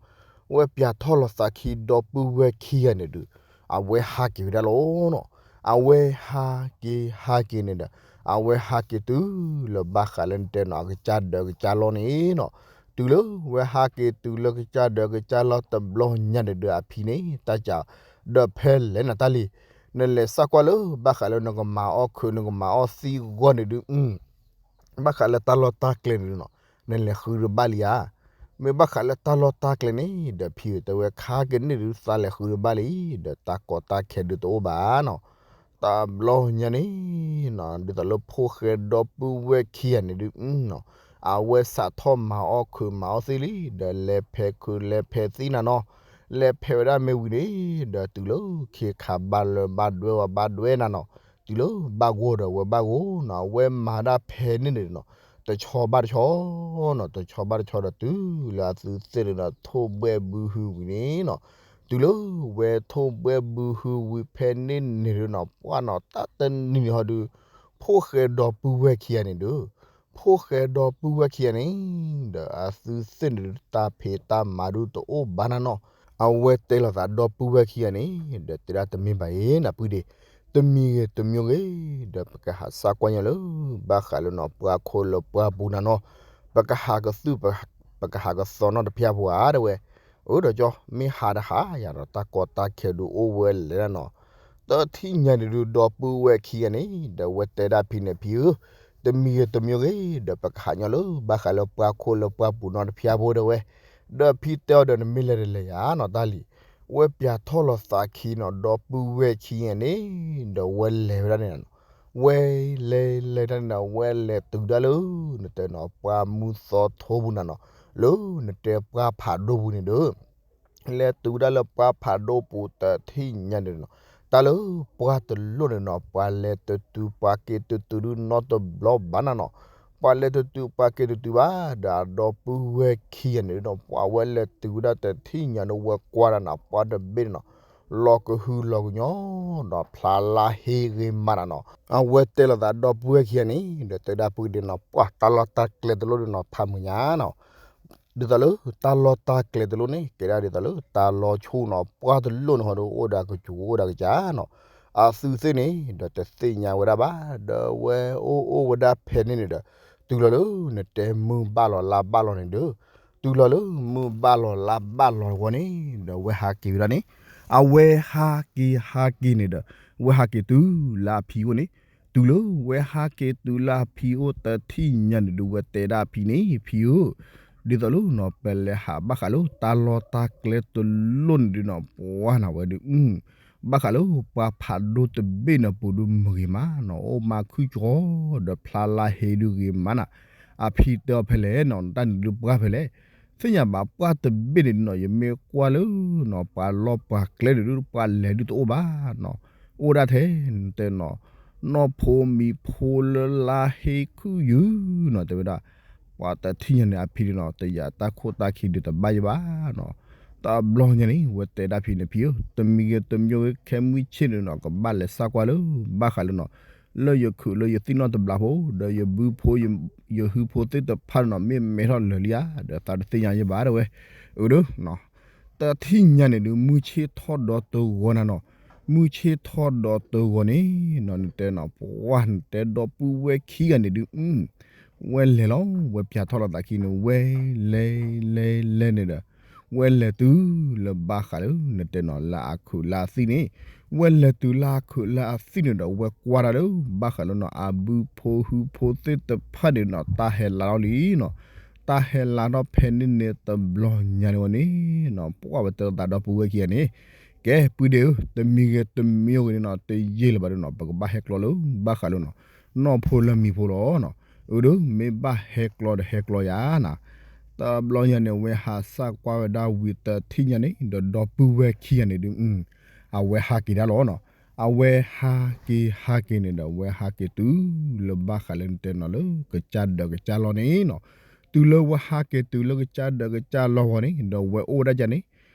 ဝဲပၠးထီၣ်လိာ်သးခံဒီပုၢ်ဝဲၢ်ခံဂၤန့ၣ်ဒုး အဝဲဟးက့ၤဝဲဒၣ်လီၤနီၤ အဝဲဟးက့ၤဟးက့ၤန့ၣ်ဒီး အဝဲဟးက့ၤတုၤလၢဘၣ်ဃးလၢနတဲနီၤ အကစၢ်ဒၢးကစၢ်လီၢ်န့ၣ်နီၤ တုၤလၢဝဲဟးက့ၤတုၤလၢကစၢ်ဒၢးကစၢ်လီၢ်တဘျီညါန့ၣ်ဒုး အဖံန့ၣ် တၢ်ကး ဒီးဖဲလဲၣ်နၤတၢ်လံ နလဲၤစၢ်ကွၢ်လၢ ဘၣ်ဃးလၢနကမၤအီၣ်ခုး နကမၤအီၣ်သံၣ်ဂီၢ်န့ၣ်ဒုး ဘၣ်ဃးလၢတၢ်လီၢ်တၢ်ကျဲန့ၣ်ဒုးနီၤ နလဲၤဃုတဘၣ်လံဧါ. မ့ၢ်ဘၣ်ဃးလၢတၢ်လီၢ်တၢ်ကျဲန့ၣ် ဒီးဖံတဲဝဲခါက့ၤန့ၣ်ဒုး သးလဲၤဃုတဘၣ်လံ ဒီးတၢ်ကီတၢ်ခဲဒုးတအိၣ်ဘၣ်နီၤ. တဘျီညါန့ၣ်နီၤ ဒ်သိးလၢဖိၣ်ဃဲဒီပုၢ်ဝဲၢ်ခံဂၤန့ၣ်ဒုး အဝဲစးထီၣ်မၤအီၣ်ခုးမၤအီၣ်သံၣ်လံ ဒီးလဲၤဖဲးခုးလဲၤဖဲးသံၣ်နၤနီၤ လဲၤဖဲးဝဲဒၣ်မ့ၢ်ဝံၤန့ၣ် ဒီးတုၤလၢခ့ခးဘၣ်လၢဘၣ်ဒွဲဝဲဘၣ်ဒွဲနၤနီၤ တုၤလၢဘၣ်ဂိၢ်ဒီးဝဲဘၣ်ဂိၢ်နီၤ အဝဲမၤဒၣ်ဖဲန့ၣ်န့ၣ်နီၤ တဆီဘၣ်တဆီနီၤ တဆီဘၣ်တဆီဒီးတုၤလၢအသုသ့ၣ်န့ၣ်ဒီး ထိၣ်ဘှဲၣ်ဘုဟုဝံၤန့ၣ်နီၤ တုၤလၢဝဲထိၣ်ဘှဲၣ်ဘုဟုဝံၤဖဲန့ၣ်န့ၣ်ဒုးနီၤ ပှၢ်နီၤ တၢ်တနံၤန့ၣ်ဟီဒုး ဖိၣ်ဃဲဒီပုၢ်ဝဲၢ်ခံဂၤန့ၣ်ဒုး ဖိၣ်ဃဲဒီပုၢ်ဝဲၢ်ခံဂၤန့ၣ် ဒီးအသုသ့ၣ်န့ၣ်ဒုး တၢ်ဖံးတၢ်မၤဒုးတအိၣ်ဘၣ်နၤနီၤ အဝဲတဲလိာ်သးဒီပုၢ်ဝဲၢ်ခံဂၤန့ၣ် ဒီးတဲဒၣ်တမ့ၢ်ဘၣ်အံၤ နပုၢ်ဒ့ၣ် တမံၤဂ့ၤတမံၤဂ့ၤ ဒီးပကဟးစၢ်ကွၢ်ညီလၢ ဘၣ်ဃးလၢနီၤ ပှၤခိၣ်လၢပှၤပူၤနၤနီၤ ပကဟးကသုၣ် ပကဟးကသီနီတဖျၢၣ်ဖိဧါ တဲဝဲ အၢ ဒီးကၠီ မ့ၢ်ဟးတဟးယၤဒီး တၢ်ကီတၢ်ခဲဒုးအိၣ်ဝဲလဲၣ်နၤနီၤ တထံၣ်ညါန့ၣ်ဒုး ဒီပုၢ်ဝဲၢ်ခံဂၤန့ၣ် ဒီးဝဲတဲဒၣ်ဖံန့ၣ် ဖံဧၢ, တမံၤဂ့ၤတမံၤဂ့ၤ ဒီးပကဟးညီလၢဘၣ်ဃးလၢပှၤခိၣ်လၢပှၤပူၤနီတဖျၢၣ်ဖိဒၣ်ဝဲ, ဒီးဖံတဲအီၤဒီး နမ့ၢ်လဲၤတလဲၤယၤနီၤ တၢ်လံၤ, ဝဲပျးထီၣ်လီၤသးခံနီၤ ဒီပုၢ်ဝဲၢ်ခံဂၤန့ၣ် ဒီးဝဲလဲၤဝဲဒၣ်န့ၣ်နီၤ, ဝဲလဲၤလဲၤတၢ်န့ၣ်ဒီး ဝဲလဲၤတုၤဒၣ်လၢ နတဲနီၤ ပှၢ်မုၢ်သီထိပူၤနၤနီၤ, လၢနတဲပှၢ်ဖးဒိၣ်ပူၤန့ၣ်ဒီး လဲၤတုၤဝဲဒၣ်လၢပှၢ်ဖးဒိၣ်ပူၤတထံၣ်ညါန့ၣ်နီၤ, တၢ်လၢပှၢ်တလိၣ်န့ၣ်နီၤ ပှၤလဲၤတတုၤပှၤက့ၤတတုၤဒုးနီတဘျီဘၣ်နၤနီၤ, ပှၤလဲၤတတုၤပှၤက့ၤတတုၤဘၣ် ဒီးအဒီပုၢ်ဝဲၢ်ခံဂၤန့ၣ်ဒီး ပှၤဝဲလဲၤတုၤဝဲဒၣ်တထံၣ်ညါန့ၣ် ဝဲကွၢ်တၢ်နၤ ပှၢ်တဘ့ၣ်န့ၣ်နီၤ လီၤကဟုလီၤကညီဒီးဖျါလါဟ့ဂ့ၤမးနၤနီၤ, အဝဲတဲလိာ်သးဒီပုၢ်ဝဲၢ်ခံဂၤန့ၣ် ဒီးတဲဒၣ်ပုၢ်ဒ့နီၤ ပှၢ်တၢ်လီၢ်တၢ်ကျဲတလိၣ်န့ၣ်နီၤ ဖးမုာ်ညါနီၤ ဒ်သိးလၢတၢ်လီၢ်တၢ်ကျဲတလိၣ်န့ၣ် ကဲဒၣ်ဒ်သိးလၢတၢ်လီၤဆူၣ်နီၤ ပှၢ်တလိၣ်န့ၣ်ဟီဒီး အိၣ်ဒီးကစူၤအိၣ်ဒီးကစၢ်နီၤ, အသုသ့ၣ်န့ၣ်ဒီးတသ့ၣ်ညါဝဲဒၣ်ဘၣ် ဒီးဝဲအိၣ်အိၣ်ဝဲဒၣ်ဖဲန့ၣ်န့ၣ်ဒီး တုၤလီၤလၢနတဲမုၢ်ဘၣ်လီၤလါဘၣ်လီၤန့ၣ်ဒီး တုၤလီၤလၢမုၢ်ဘၣ်လီၤလါဘၣ်လီၤဝဲန့ၣ် ဒီးဝဲဟးက့ၤဝဲဒၣ်န့ၣ်, အဝဲဟးက့ၤဟးက့ၤန့ၣ်ဒီး ဝဲဟးက့ၤတုၤလၢအဖံအိၣ်န့ၣ်, တုၤလၢဝဲဟးက့ၤတုၤလၢအဖံအိၣ်တထံၣ်ညါန့ၣ်ဒုး ဝဲတဲဒၣ်ဖံန့ၣ် ဖံဧၢ, ဒ်သိးလၢနီၤ ပလဲၤဟးဘၣ်ဃးလၢတၢ်လီၢ်တၢ်ကျဲတလိၣ်န့ၣ်ဒုးနီၤ ပှၢ်နၤဝဲဒုး ဘၣ်ဃးလၢပှၢ်ဖးဒိၣ်တဘ့ၣ်န့ၣ်ပူၤဒုးမုာ်ဂ့ၤမးနီၤ အိၣ်မးခုကီဒီးဖျါလါဟ့ဒုးဂ့ၤမးနၤ, အဖံတဲအီၤဖဲလဲၣ်နီၤ တၢ်န့ၣ်ဒုးပှၢ်ဖဲလဲၣ်, သ့ၣ်ညါဘၣ်ပှၢ်တဘ့ၣ်န့ၣ်နီၤ ယမ့ၢ်ကွၢ်လၢနီၤ ပှၤလီၢ်ပှၤကျဲန့ၣ်ဒုး ပှၢ်လဲၤဒုးတအိၣ်ဘၣ်နီၤ, အိၣ်ဒၣ်ထဲ တဲနီၤ နီၢ်ဖိမံၤဖိလၢလါဟ့ခုၣ်ယုၢ်နီၤ တဲဝဲဒၣ် ပှၤတထံၣ်ညါန့ၣ် အဖံန့ၣ်နီၤ တယာ်တၢ်ခိၣ်တၢ်ခံဒုးတဘၣ်ယဘၣ်နီၤ, တဘျီညါန့ၣ် ဝဲတဲဒၣ်ဖံန့ၣ် ဖံဧၢ, တမံၤဂ့ၤတမံၤဂ့ၤ ခဲမုၢ်ဆ့ၣ်န့ၣ်နီၤ ကဘၣ်လဲၤစၢ်ကွၢ်လၢ ဘၣ်ဃးလၢနီၤ လၢယခုးလၢယသံၣ်နီၣ်တဘျီဖိ ဒီးယဘုဖိ ယဟုဖိသ့ၣ်တဖၣ်န့ၣ်နီၤ မ့ၢ်မဲထီၣ်လၢာ်လံဧါ ဒီးသးတသ့ၣ်ညါယဘၣ်တဲဝဲ, အၢဒီး တထံၣ်ညါန့ၣ်ဒုး မုၢ်ဆ့ၣ်ထီၣ်ဒီးတဂီၤနၤနီၤ, မုၢ်ဆ့ၣ်ထီၣ်ဒီးတဂီၤန့ၣ်နီၤ နတဲနီၤ ပှၢ်နတဲဒီပုၢ်ဝဲၢ်ခံဂၤန့ၣ်ဒုး ဝဲလဲၤလီၤ ဝဲပျးထီၣ်လီၤသးခံန့ၣ် ဝဲလဲၤလဲၤလဲၤန့ၣ်ဒီး ဝဲလဲၤတုၤလၢဘၣ်ဃးလၢ နတဲနီၤ လၢအခုးလၢအသံၣ်န့ၣ်, ဝဲလဲၤတုၤလၢအခုးလၢအသံၣ်န့ၣ်ဒီး ဝဲကွၢ်တၢ်လၢ ဘၣ်ဃးလၢနီၤ အဘုဖိဟုဖိသ့ၣ်တဖၣ်န့ၣ်နီၤ တၢ်ဟဲလါထီၣ်လံနီၤ, တၢ်ဟဲလါထီၣ်ဖဲန့ၣ်န့ၣ်တဘျီညါန့ၣ်ဝဲန့ၣ်နီၤ ပှၢ်ဝဲတဲသးဒီပုၢ်ဝဲၢ်ခံဂၤန့ၣ်, ကဲ ပုၢ်ဒ့ဧၢ, တမံၤဂ့ၤတမံၤဂ့ၤန့ၣ်နီၤ တယံာ်လၢၤဘၣ်ဒီးနီၤ ပကဘၣ်ဟဲကျီလၢ ဘၣ်ဃးလၢနီၤ နီၢ်ဖိလၢမံၤဖိလီၤနီၤ, အၢဒီး မ့ၢ်ဘၣ်ဟဲကျီဒီးဟဲကျီယၤနၤ, တဘျီညါန့ၣ် ဝဲဟးစၢ်ကွၢ်ဝဲဒၣ်ဝံၤတထံၣ်ညါန့ၣ် ဒီးဒီပုၢ်ဝဲၢ်ခံဂၤန့ၣ်ဒုး အဝဲဟးက့ၤဒၣ်လီၤနီၤ, အဝဲဟးက့ၤဟးက့ၤန့ၣ်ဒီး ဝဲဟးက့ၤတုၤလၢဘၣ်ဃးလၢနတဲနီၤလၢ ကစၢ်ဒၢးကစၢ်လီၢ်န့ၣ်နီၤ, တုၤလၢဝဲဟးက့ၤတုၤလၢကစၢ်ဒၢးကစၢ်လီၢ်ဝဲန့ၣ် ဒီးဝဲအိၣ်ဝဲဒၣ်ကန့ၣ်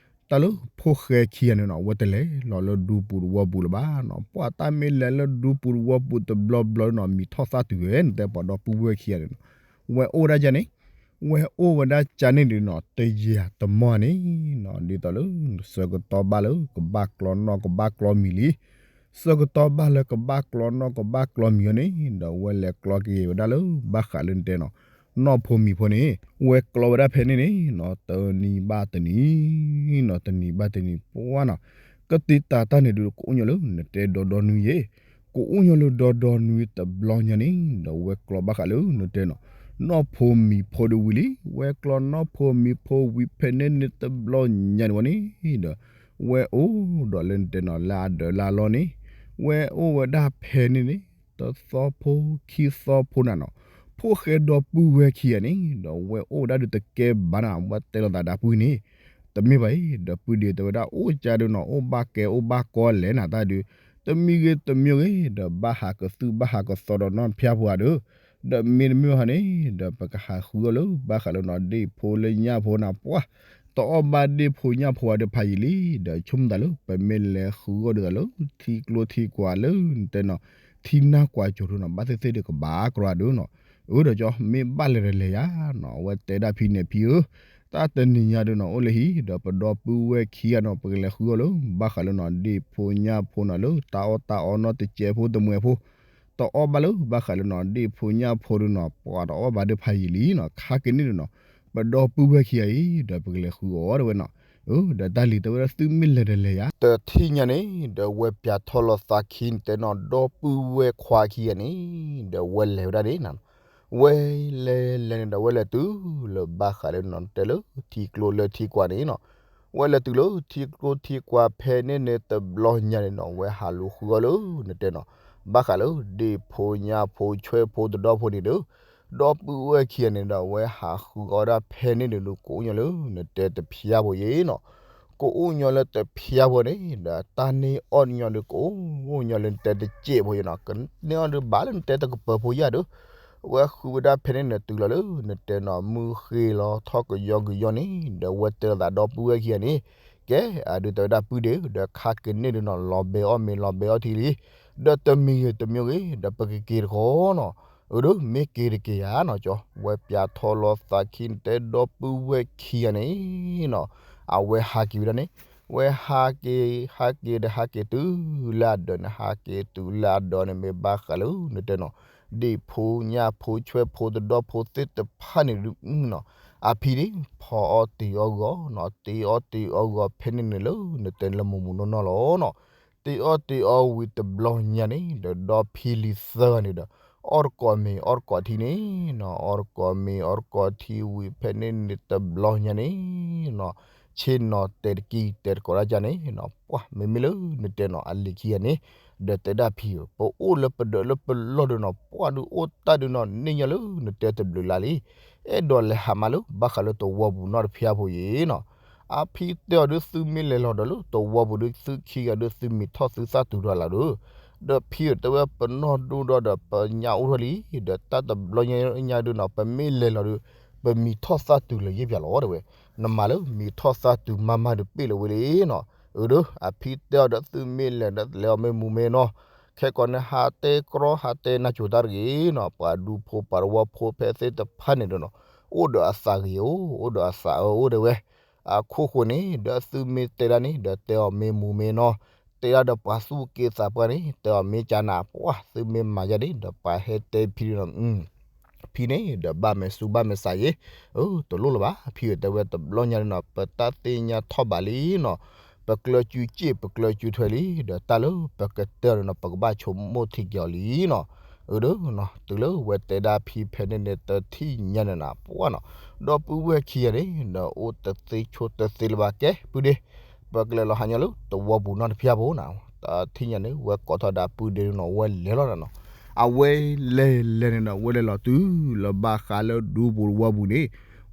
တၢ်လၢဖိၣ်ဃဲခံဂၤန့ၣ်နီၤ ဝဲတလဲၤလီၤလၢဒူပူၤတဝီပူၤလၢၤဘၣ်နီၤ, ပှၤတၢ်မ့ၢ်လဲၤလၢဒူပူၤတဝီပူၤတဘျီဘျီနီၤ မံၤထီၣ်သၣ်တုၤဝဲ နတဲပှၤဒီပုၢ်ဝဲၢ်ခံဂၤန့ၣ်နီၤ, ဝဲအိၣ်ဝဲဒၣ်ကန့ၣ် ဝဲအိၣ်ဝဲဒၣ်ကန့ၣ်ဒုးနီၤ တယံာ်တမီၢ်န့ၣ်နီၤ ဒ်သိးလၢ ဆၢကတီၢ်ဘၣ်လၢကဘၣ်ကျီနီၢ်ကဘၣ်ကျီမံၤလံ, ဆၢကတီၢ်ဘၣ်လၢကဘၣ်ကျီနီၢ်ကဘၣ်ကျီမံၤအီၤန့ၣ် ဒီးဝဲလဲၤကျီက့ၤဝဲဒၣ်လၢ ဘၣ်ဃးလၢနတဲနီၤ နီၢ်ဖိမံၤဖိန့ၣ် ဝဲကျီဝဲဒၣ်ဖဲန့ၣ်န့ၣ်နီၤ တနံၤဘၣ်တနံၤနီၤ တနံၤဘၣ်တနံၤပှၢ်နီၤ, ကသံၣ်သရၣ်တၢ်န့ၣ်ဒုး ကအိၣ်ညီလၢနတဲဒီဒီနွံယဲၢ်, ကအိၣ်ညီလၢဒီဒီနွံတဘျီညါန့ၣ် ဒီးဝဲကျီဘၣ်ဃးလၢနတဲနီၤ နီၢ်ဖိမံၤဖိဒုးဝံၤလံ, ဝဲကျီနီၢ်ဖိမံၤဖိဝံၤဖဲန့ၣ်န့ၣ်တဘျီညါန့ၣ်ဝဲန့ၣ်ဒီး ဝဲအိၣ်ဒီးလၢနတဲနီၤ လၢအဒၢးလၢအလီၢ်န့ၣ်, ဝဲအိၣ်ဝဲဒၣ်ဖဲန့ၣ်န့ၣ် တသီဖိခံသီဖိနၤနီၤ, ဖိၣ်ဃဲဒီပုၢ်ဝဲၢ်ခံဂၤန့ၣ် ဒီးဝဲအိၣ်ဝဲဒၣ်ဒုးတကဲဘၣ်နၤ ဝဲတဲလိာ်သးဒီပုၢ်န့ၣ်, တမ့ၢ်ဘၣ်အံၤ ဒီပုၢ်ဒ့တဲဝဲဒၣ် အိၣ်ကါဒုးနီၤ အိၣ်ဘၣ်ကဲအိၣ်ဘၣ်ကီလဲၣ်နၤတၢ်ဒုး, တမံၤဂ့ၤတမံၤဂ့ၤ ဒီးဘၣ်ဟးကသုၣ်ဘၣ်ဟးကသီဒီးနီၢ်ဖၠၣ်ဖိဧါဒီး, ဒီးမ့တမ့ၢ်ဘၣ်ဟီန့ၣ် ဒီးပကဟးဃုအီၣ်လၢ ဘၣ်ဃးလၢနီၤ ဒ့ၣ်ဖိလၢညၣ်ဖိနၤပှၢ်, တအီၣ်ဘၣ်ဒ့ၣ်ဖိညၣ်ဖိဧါဒီးဖးယံာ်လံ, ဒီးဆိကမိၣ်သးလၢ ပမ့ၢ်လဲၤဃုအီၣ်ဒုးသးလၢ ထံကျိထံကွာ်လၢနတဲနီၤ ထံနၢ်ကွၢ်စိၤဒုးနီၤ ဘၣ်သ့ၣ်သ့ၣ်ဒီးကဘၣ်ကျီဒုးနီၤ, အၢဒီးကၠီ မ့ၢ်ဘၣ်လဲၤတလဲၤယၤနီၤ အဝဲတဲဒၣ်ဖံန့ၣ် ဖံဧၢ, တၢ်တနံၤညါဒုးနီၤ အိၣ်လၢဟံၣ် ဒီးပဒီပုၢ်ဝဲၢ်ခံဂၤနီၤ ပကလဲၤဃုအီၣ်လၢ ဘၣ်ဃးလၢနီၤ ဒ့ၣ်ဖိညၣ်ဖိနီၤ လၢတၢ်အီၣ်တၢ်အီနီတစဲးဖိတမှဲးဖိ တအီၣ်ဘၣ်လၢ ဘၣ်ဃးလၢနီၤ ဒ့ၣ်ဖိညၣ်ဖိဒုးနီၤ ပှၤတအီၣ်ဘၣ်ဒီးဖးယံာ်လံနီၤ ခါက့ၤန့ၣ်ဒုးနီၤ, ပဒီပုၢ်ဝဲၢ်ခံဂၤအံၤ ဒီးပကလဲၤဃုအီၣ်တဲဝဲနီၤ, ဒီးတၢ်လံၤတဲဝဲဒၣ်သုမ့ၢ်လဲၤဒီးလဲၤယၤ, တထံၣ်ညါန့ၣ် ဒီးဝဲပၠးထီၣ်လီၤသးခံန့ၣ်တဲနီၤ ဒီပုၢ်ဝဲၢ်ခွါခံဂၤန့ၣ် ဒီးဝဲလဲၤဝဲဒၣ်န့ၣ် ဝဲလဲၤလဲၤန့ၣ်ဒီး ဝဲလဲၤတုၤလၢဘၣ်ဃးလၢနီၤ တဲလၢထံကျိလၢထံကွၢ်န့ၣ်နီၤ, ဝဲလဲၤတုၤလၢထံကျိထံကွၢ်ဖဲန့ၣ်န့ၣ်တဘျီညါန့ၣ်နီၤ ဝဲဟးလူၤဃုအီၤလၢနတဲနီၤ ဘၣ်ဃးလၢ ဒ့ၣ်ဖိညၣ်ဖိဆွဲၣ်ဖိတဒီဖိန့ၣ်ဒီး ဒီပုၢ်ဝဲၢ်ခံဂၤန့ၣ်ဒီး ဝဲဟးဃုအီၤဒၣ်ဖဲန့ၣ်န့ၣ်ဒုး ကအိၣ်ညီလၢနတဲတဖျါဖိယဲနီၤ, ကအိၣ်ညီလၢတဖျါဖိန့ၣ် ဒီးတၢ်န့ၢ်အီၣ်ညီဒုး ကအိၣ်ညီလၢနတဲတစဲးဖိယဲနီၤ, ကန့ၢ်အီၣ်ဒုးဘၣ်လၢနတဲတကပၤဖိယဲဒီး ဝဲဃုဝဲဒၣ်ဖဲန့ၣ်န့ၣ် တုၤလီၤလၢနတဲနီၤ မုၢ်ဃ့လီၤထီၣ်ကယီကယီန့ၣ် ဒီးဝဲတဲလိာ်သးဒီပုၢ်ဝဲၢ်ခံဂၤန့ၣ် ကဲ အဒုးတဲဝဲဒၣ်ပုၢ်ဒ့ဧၢ ဒီးခါကန့ၢ်ဒုးနီၤ လီၤဘဲအီၣ်မ့ၤလီၤဘဲအီၣ်ထံလံ, ဒီးတမံၤဂ့ၤတမံၤဂ့ၤ ဒီးပကက့ၤတခီနီၤ, အၢ ဒီးမ့ၢ်က့ၤတက့ၤဧါနီၤ ကၠီ ဝဲပၠးထီၣ်လီၤသးခံန့ၣ်တဲဒီပုၢ်ဝဲၢ်ခံဂၤန့ၣ်နီၤ အဝဲဟးက့ၤဝဲဒၣ်န့ၣ် ဝဲဟးက့ၤ ဟးက့ၤဒီးဟးက့ၤတုၤလၢအဒၢးန့ၣ် ဟးက့ၤတုၤလၢအဒၢးန့ၣ် မ့ၢ်ဘၣ်ဃးလၢနတဲနီၤ ဒ့ၣ်ဖိညၣ်ဖိဆွဲၣ်ဖိတဒီဖိသ့ၣ်တဖၣ်န့ၣ်ဒုးနီၤ အဖံန့ၣ် ဖီအီၣ်တ့ၤအီၣ်ဂီၤနီၤ တ့ၤအီၣ်တ့ၤအီၣ်ဂီၤဖဲန့ၣ်န့ၣ်လၢနတဲလၢမူးမူးနီၢ်နီၢ်လီၤနီၤ, တ့ၤအီၣ်တ့ၤအီၣ်ဝံၤတဘျီညါန့ၣ် ဒီးဒီဖံလံၤသၢဂၤန့ၣ်ဒီး အီၣ်တကိးမ့ၤအီၣ်တကိးထံန့ၣ်နီၤ အီၣ်တကိးမ့ၤအီၣ်တကိးထံဝံၤဖဲန့ၣ်န့ၣ်တဘျီညါန့ၣ်နီၤ ဆ့ၣ်နီၤတဲာ်တကံၢ်တဲာ်တကိးတၢ်ကန့ၣ်နီၤ ပှၢ် မ့မ့ၢ်လၢနတဲနီၤ အလံၤခံဂၤန့ၣ် ဒီးတဲဒၣ်ဖံဧၢ ပအိၣ်လၢပဒၢးလၢပလီၢ်ဒုးနီၤ ပှၢ်ဒုးအိၣ်တၢ်ဒုးနီၤ န့ၢ်ညီလၢနတဲတဘျုးလါလံ, အဲၣ်ဒိးလဲၤဟးမးလၢ ဘၣ်ဃးလၢသဝီပူၤနီတဖျါဖိယဲနီၤ, အဖံတဲအီၤဒုး သုမ့ၢ်လဲၤလီၤဒီးလၢသဝီပူၤဒုး သုခံဂၤဒုး သုမံၤထီၣ်သုသၣ်တုၤထီၣ်လၢ်ဒီး ဒီးဖံဧၢ တဲဝဲပနီၢ်ဒိၣ်ဒီးဒီးပညၣ်အိၣ်ထီၣ်လံ, ဒီးတၢ်တဘျီညါညါဒုးနီၤ ပမ့ၢ်လဲၤလီၤဒီး ပမံၤထီၣ်သၣ်တုၤလၢယဲၢ်ပၠးလီၤ တဲဝဲ, နမၤလၢမံၤထီၣ်သၣ်တုၤမးမးဒုးပ့ၣ်လၢဝဲလံနီၤ, အၢ ဒီးအဖံတဲအီၤဒီး သုမ့ၢ်လဲၤဒီးလဲၤအီၤမ့ၢ်မူၤမ့ၢ်နီၤ, ခဲကိးန့ၣ် ဟးတဲကြီဟးတဲနၢ်ကိၤတၢ်တဂ့ၤနီၤ, ပှၤဒူဖိပှၤတဝီဖိဖဲသ့ၣ်တဖၣ်န့ၣ်ဒီးနီၤ, အိၣ်ဒီးအသးဂ့ၤဧိၤ အိၣ်ဒီးအသးအၢအိၣ်တဲဝဲ အခိၣ်ဃိန့ၣ် ဒီးသုမ့ၢ်တဲဒၣ်န့ၣ် ဒီးတဲအီၤမ့ၢ်မူၤမ့ၢ်နီၤ, တဲဒၣ်ဒီးပှၤသူၣ်က့သးပှၢ်န့ၣ် တဲအီၤမ့ၢ်ကၢနၤ ပှၢ် သုမ့ၢ်မၤယါဒ်ဒီးပှၤဟဲတဲဖံဒ်နီၤ, ဖံန့ၣ်ဒီးဘၣ်မဲာ်ဆူၣ်ဘၣ်မဲာ်ဆါယဲ, အၢ တလိၣ်လၢၤဘၣ် ဖံဧၢ တဲဝဲတဘျီညါဒ်နီၤ ပတၢ်သ့ၣ်ညါထီၣ်ဘးလံနီၤ, ပကျၢၤစုစ့ၣ်ပကျၢၤစုထွဲလံ, ဒီးတၢ်လၢပကတဲအီၤဒ်နီၤ ပကဘၣ်ဆိကမိၣ်ထံက့ၤအီၤလံနီၤ, အၢ ဒီး တုၤလၢဝဲတဲဒၣ်ဖံဖဲန့ၣ်န့ၣ် တထံၣ်ညါန့ၣ်နၤ ပှၢ်နီၤ, ဒီပုၢ်ဝဲၢ်ခံဂၤန့ၣ် ဒီးအိၣ်တသ့ဆိတသ့လၢၤဘၣ် ကဲ ပုၢ်ဒ့ ပကလဲၤလီၤဟးညီလၢသဝီပူၤနီတဖျါဖိနီၤ, တထံၣ်ညါန့ၣ် ဝဲကိးထီၣ်ဒၣ်ပုၢ်ဒ့နီၤ ဝဲလဲၤလီၤနီၤ, အဝဲလဲၤလဲၤန့ၣ်ဒီး ဝဲလဲၤလီၤတုၤလၢဘၣ်ဃးလၢဒူပူၤတဝီပူၤန့ၣ်,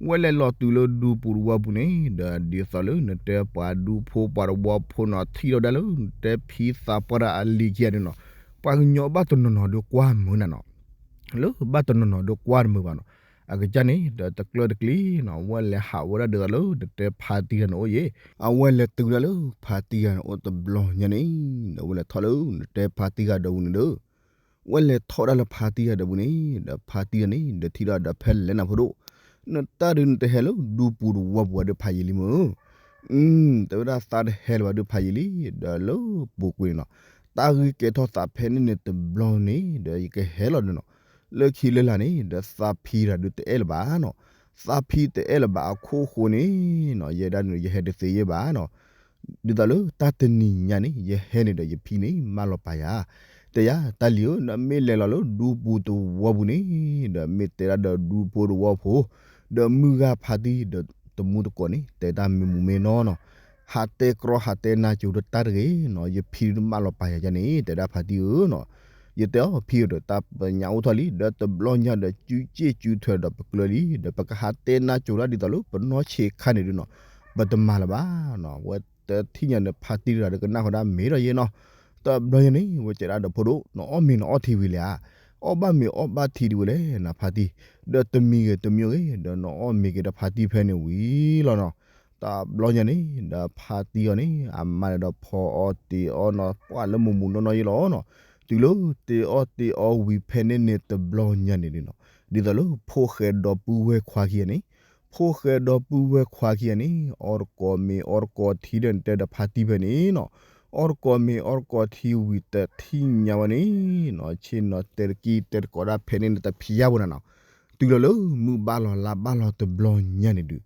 ဝဲလဲၤလီၤတုၤလၢဒူပူၤတဝီပူၤန့ၣ် ဒီးဒ်သိးလၢနတဲပှၤဒူဖိပှၤတဝီဖိနီၤ ထံၣ်ထီၣ်ဒၣ်လၢနတဲဖံသးပှၢ်ဒီးအလံၤခံဂၤန့ၣ်နီၤ, ပှၤကညီဘၣ်တနီၤနီၤဒီးကွၢ်မုာ်နၤနီၤ လၢဘၣ်တနီၤနီၤဒီးကွၢ်မုာ်ဘၣ်နီၤ, အကစၢ်န့ၣ် ဒီးတကျၢၤတကျ့ၤနီၤ ဝဲလဲၤဟးဝဲဒၣ်ဒ်သိးလၢနတဲဖါတံၢ်တဂၤန့ၣ်အိၣ်ယဲ, အဝဲလဲၤတုၤဒၣ်လၢဖါတံၢ်တဂၤန့ၣ်အိၣ်တဘျီညါန့ၣ် ဒီးဝဲလဲၤထီၣ်လၢနတဲဖါတံၢ်တဂၤဒီးပူၤန့ၣ်ဒီး ဝဲလဲၤထီၣ်ဒၣ်လၢဖါတံၢ်တဂၤဒီးပူၤန့ၣ် ဒီးဖါတံၢ်တဂၤန့ၣ် ဒီးထံၣ်ဒီးဒီးဖဲလဲၣ်နၤဖိဒိၣ်, နတၢ်ဒုးနတဟဲလၢဒူပူၤတဝီပူၤဒီးဖးယံာ်လံမုၢ်, တဲဝဲဒၣ်သးတဟဲလၢၤဘၣ်ဒီးဖးယံာ်လံ, ဒီးလၢပူၤကွံာ်န့ၣ်နီၤ, တၢ်ဂ့ၢ်ကဲထီၣ်သးဖဲန့ၣ်န့ၣ်တဘျီန့ၣ် ဒီးယကဟဲလီၤဒီးနီၤ, လၢခံလၢလာ်န့ၣ် ဒီးသးဖံတဂၤဒုးတအဲၣ်လၢၤဘၣ်နီၤ, သးဖံတအဲၣ်လၢၤဘၣ်အခိၣ်ဃိန့ၣ်နီၤ ယဲဒၣ်န့ၣ် ယဟဲတသ့ယဲဘၣ်နီၤ ဒ်သိးလၢတၢ်တနံၤညါန့ၣ် ယဟဲန့ၣ်ဒီးယဖံန့ၣ် မၢလီၤပာ်ယၤ, တဲယၤ တၢ်လံၤဧၢ နမ့ၢ်လဲၤလီၤလၢဒူပူၤတဝီပူၤန့ၣ် ဒီးမ့ၢ်တဲဒၣ်ဒီးဒူဖိတဝီဖိ, ဒီးမုၢ်ဂၤဖါတံၢ်ဒီးတမူတကိးန့ၣ် တဲတၢ်မ့ၢ်မူၤမ့ၢ်နီၤနီၤ, ဟးတဲကြီဟးတဲနၢ်ကိၤတၢ်တဂ့ၤနီၤ ယဖံမၢလီၤပာ်ယၤယါန့ၣ် တဲဒၣ်ဖါတံၢ်ဧၢနီၤ, ယတဲအီၤဖံဧၢဒီး တၢ်ပညါအိၣ်ထီၣ်လံ ဒီးတဘျီညါဒီးစုစ့ၣ်စုထွဲဒီးပကျၢၤလံ ဒီးပကဟးတဲနၢ်ကိၤတၢ်ဒ်သိးလၢပနီၢ်ဆံးခါန့ၣ်ဒုးနီၤ, ပတမၤလၢၤဘၣ်နီၤ, ဝဲတထံၣ်ညါန့ၣ် ဖါတံၢ်တဂၤဒီးကနၣ်ဃီဒၣ်မ့ၢ်ဒီးယဲနီၤ, တဘျီညါန့ၣ် ဝဲတဲဒၣ်ဒီးဖိဒိၣ် နအီၣ်မ့ၤနအီၣ်ထံဝံၤလဲၣ်ဧါ, အီၣ်ဘၣ်မ့ၤအီၣ်ဘၣ်ထံဒံးဝဲလဲၣ်နၤဖါတံၢ်, ဒီးတမံၤဂ့ၤတမံၤဂ့ၤ ဒီးနအီၣ်မ့ၤက့ၤဒီးဖါတံၢ်ဖဲန့ၣ်ဝံၤလီၤနီၤ, တဘျီညါန့ၣ် ဒီးဖါတံၢ်အီၤန့ၣ် အမါန့ၣ်ဒီးဖီအီၣ်တ့ၤအီၣ်နီၤ ပှၢ်လၢမူၤမူၤနီၢ်နီၢ်ယဲလီၤနီၤ, တုၤလၢတ့ၤအီၣ်တ့ၤအီဝံၤဖဲန့ၣ်န့ၣ်တဘျီညါန့ၣ်ဒုးနီၤ, ဒ်သိးလၢဖိၣ်ဃဲဒီပုၢ်ဝဲၢ်ခွါခံဂၤန့ၣ်, ဖိၣ်ဃဲဒီပုၢ်ဝဲၢ်ခွါခံဂၤန့ၣ် အီၣ်တကိးမ့ၤအီၣ်တကိးထံဒီးနတဲဒီးဖါတံၢ်ဖဲန့ၣ်နီၤ, အီၣ်တကိးမ့ၤအီၣ်တကိးထံဝံၤတထံၣ်ညါဝဲန့ၣ်နီၤ, ဆ့ၣ်နီၤတဲတကံၢ်တဲတကိးဒၣ်ဖဲန့ၣ်န့ၣ်တဖျါဖိနၤနီၤ, တုၤလီၤလၢမုၢ်ဘၣ်လီၤလါဘၣ်လီၤတဘျီညါန့ၣ်ဒုး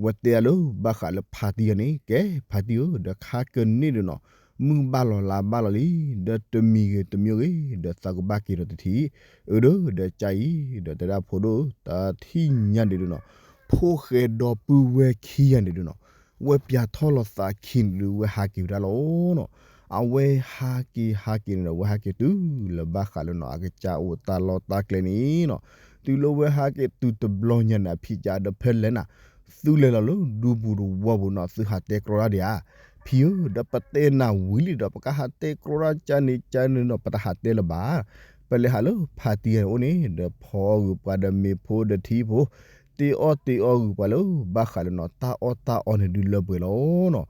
ဝဲတဲအလၢဘၣ်ဃးလၢဖါတံၢ်ဂၤန့ၣ် ကဲဖါတံၢ်ဧၢ, ဒီးခါကန့ၢ်ဒုးနီၤ မုၢ်ဘၣ်လီၤလါဘၣ်လီၤလံ, ဒီးတမံၤဂ့ၤတမံၤဂ့ၤ ဒီးသးကဘၣ်က့ၤဒီးတထံၣ်, အၢဒိၣ်ဒီးကၢ်အံၤ ဒီးတဲဒၣ်ဖိဒိၣ်ဧၢ, တထံၣ်ညါန့ၣ်ဒုးနီၤ ဖိၣ်ဃဲဒီပုၢ်ဝဲၢ်ခံဂၤန့ၣ်ဒုးနီၤ ဝဲပၠးထီၣ်လီၤသးခံန့ၣ်ဒုး ဝဲဟးက့ၤဝဲဒၣ်လီၤနီၤ. အဝဲဟးက့ၤဟးက့ၤန့ၣ်ဒီး ဝဲဟးက့ၤတုၤလၢဘၣ်ဃးလၢနီၤ အကစၢ်အိၣ်တၢ်လီၢ်တၢ်ကျဲန့ၣ်နီၤ. တုၤလၢဝဲဟးက့ၤတုၤတဘျီညါန့ၣ် အဖံကဒီးဖဲလဲၣ်နၤ သုလဲၤလီၤလၢဒူပူၤတဝီပူၤနီၤ သုဟးတဲကြီတၢ်ဒံးဧါ. ဖံဧၢ, ဒီးပတဲနၤဝံၤလံဒီး ပကဟးတဲကြီတၢ်ကန့ၣ်ကန့ၣ်နီၤ ပတဟးတဲလၢၤဘၣ်. ပလဲၤဟးလၢဖါတံၢ်ဂၤန့ၣ်အိၣ်န့ၣ် ဒီးဖီအီၣ်ဂုာ်ပှၤဒီးမ့ၤဖိဒီးထံဖိ တ့အီၣ်တ့အီဂုာ်ပှၤလၢဘၣ်ဃးလၢနီၤ တၢ်အီၣ်တၢ်အီန့ၣ်ဒုးလၢပှဲၤလီၤနီၤ.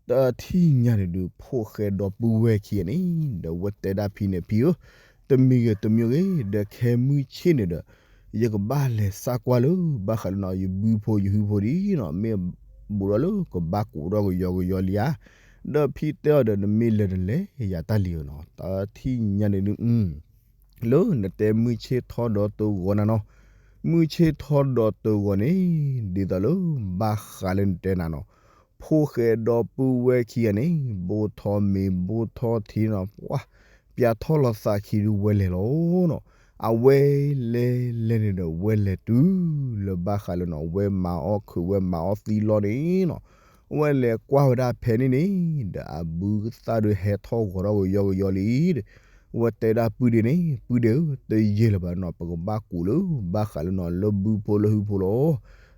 တထံၣ်ညါန့ၣ်ဒုး ဖိၣ်ဃဲဒီပုၢ်ဝဲၢ်ခံဂၤန့ၣ် ဒီးဝဲတဲဒၣ်ဖံန့ၣ် ဖံဧၢ, တမံၤဂ့ၤတမံၤဂ့ၤ ဒီးခဲမုၢ်ဆ့ၣ်န့ၣ်ဒီး ယကဘၣ်လဲၤသံကွၢ်လၢဘၣ်ဃးလၢနီၤ ယဘုဖိယဟုဖိဒ်နီၤ မ့ၢ်ဘူးထီၣ်လၢကဘၣ်ကိးထီၣ်ကယီကယီလံဧါ. ဒီးဖံတဲအီၤဒီး နမ့ၢ်လဲၤနလဲၤယၤတၢ်လံဧါနီၤ. တထံၣ်ညါန့ၣ်ဒုး လၢနတဲမုၢ်ဆ့ၣ်ထီၣ်ဒီးတဂီၤနၤနီၤ, မုၢ်ဆ့ၣ်ထီၣ်ဒီးတဂီၤန့ၣ် ဒ်သိးလၢဘၣ်ဃးလၢနတဲနၤနီၤ, ဖိၣ်ဃဲဒီပုၢ်ဝဲၢ်ခံဂၤန့ၣ် ဘိထီၣ်မ့ၤဘိထီၣ်ထံနီၤ ပှၤ ပၠးထီၣ်လီၤသးခံဒုးဝဲလဲၤလီၤနီၤ. အဝဲလဲၤလဲၤန့ၣ်ဒီး ဝဲလဲၤတုၤလၢဘၣ်ဃးလၢနီၤ ဝဲမၤအီၣ်ခုးဝဲမၤအီၣ်သံလီၤန့ၣ်နီၤ, ဝဲလဲၤကွၢ်ဝဲဒၣ်ဖဲန့ၣ်န့ၣ် ဒီးအဘုကသၣ်ဒုးဟဲထီၣ်ဂီၤထီၣ်ကယီကယီလံဒီး ဝဲတဲဒၣ်ပုၢ်ဒ့န့ၣ် ပုၢ်ဒ့ဧၢ, တယံာ်လၢၤဘၣ်နီၤ ပကဘၣ်ကိးလၢဘၣ်ဃးလၢနီၤ လၢဘုဖိလၢဟုဖိလီၤ.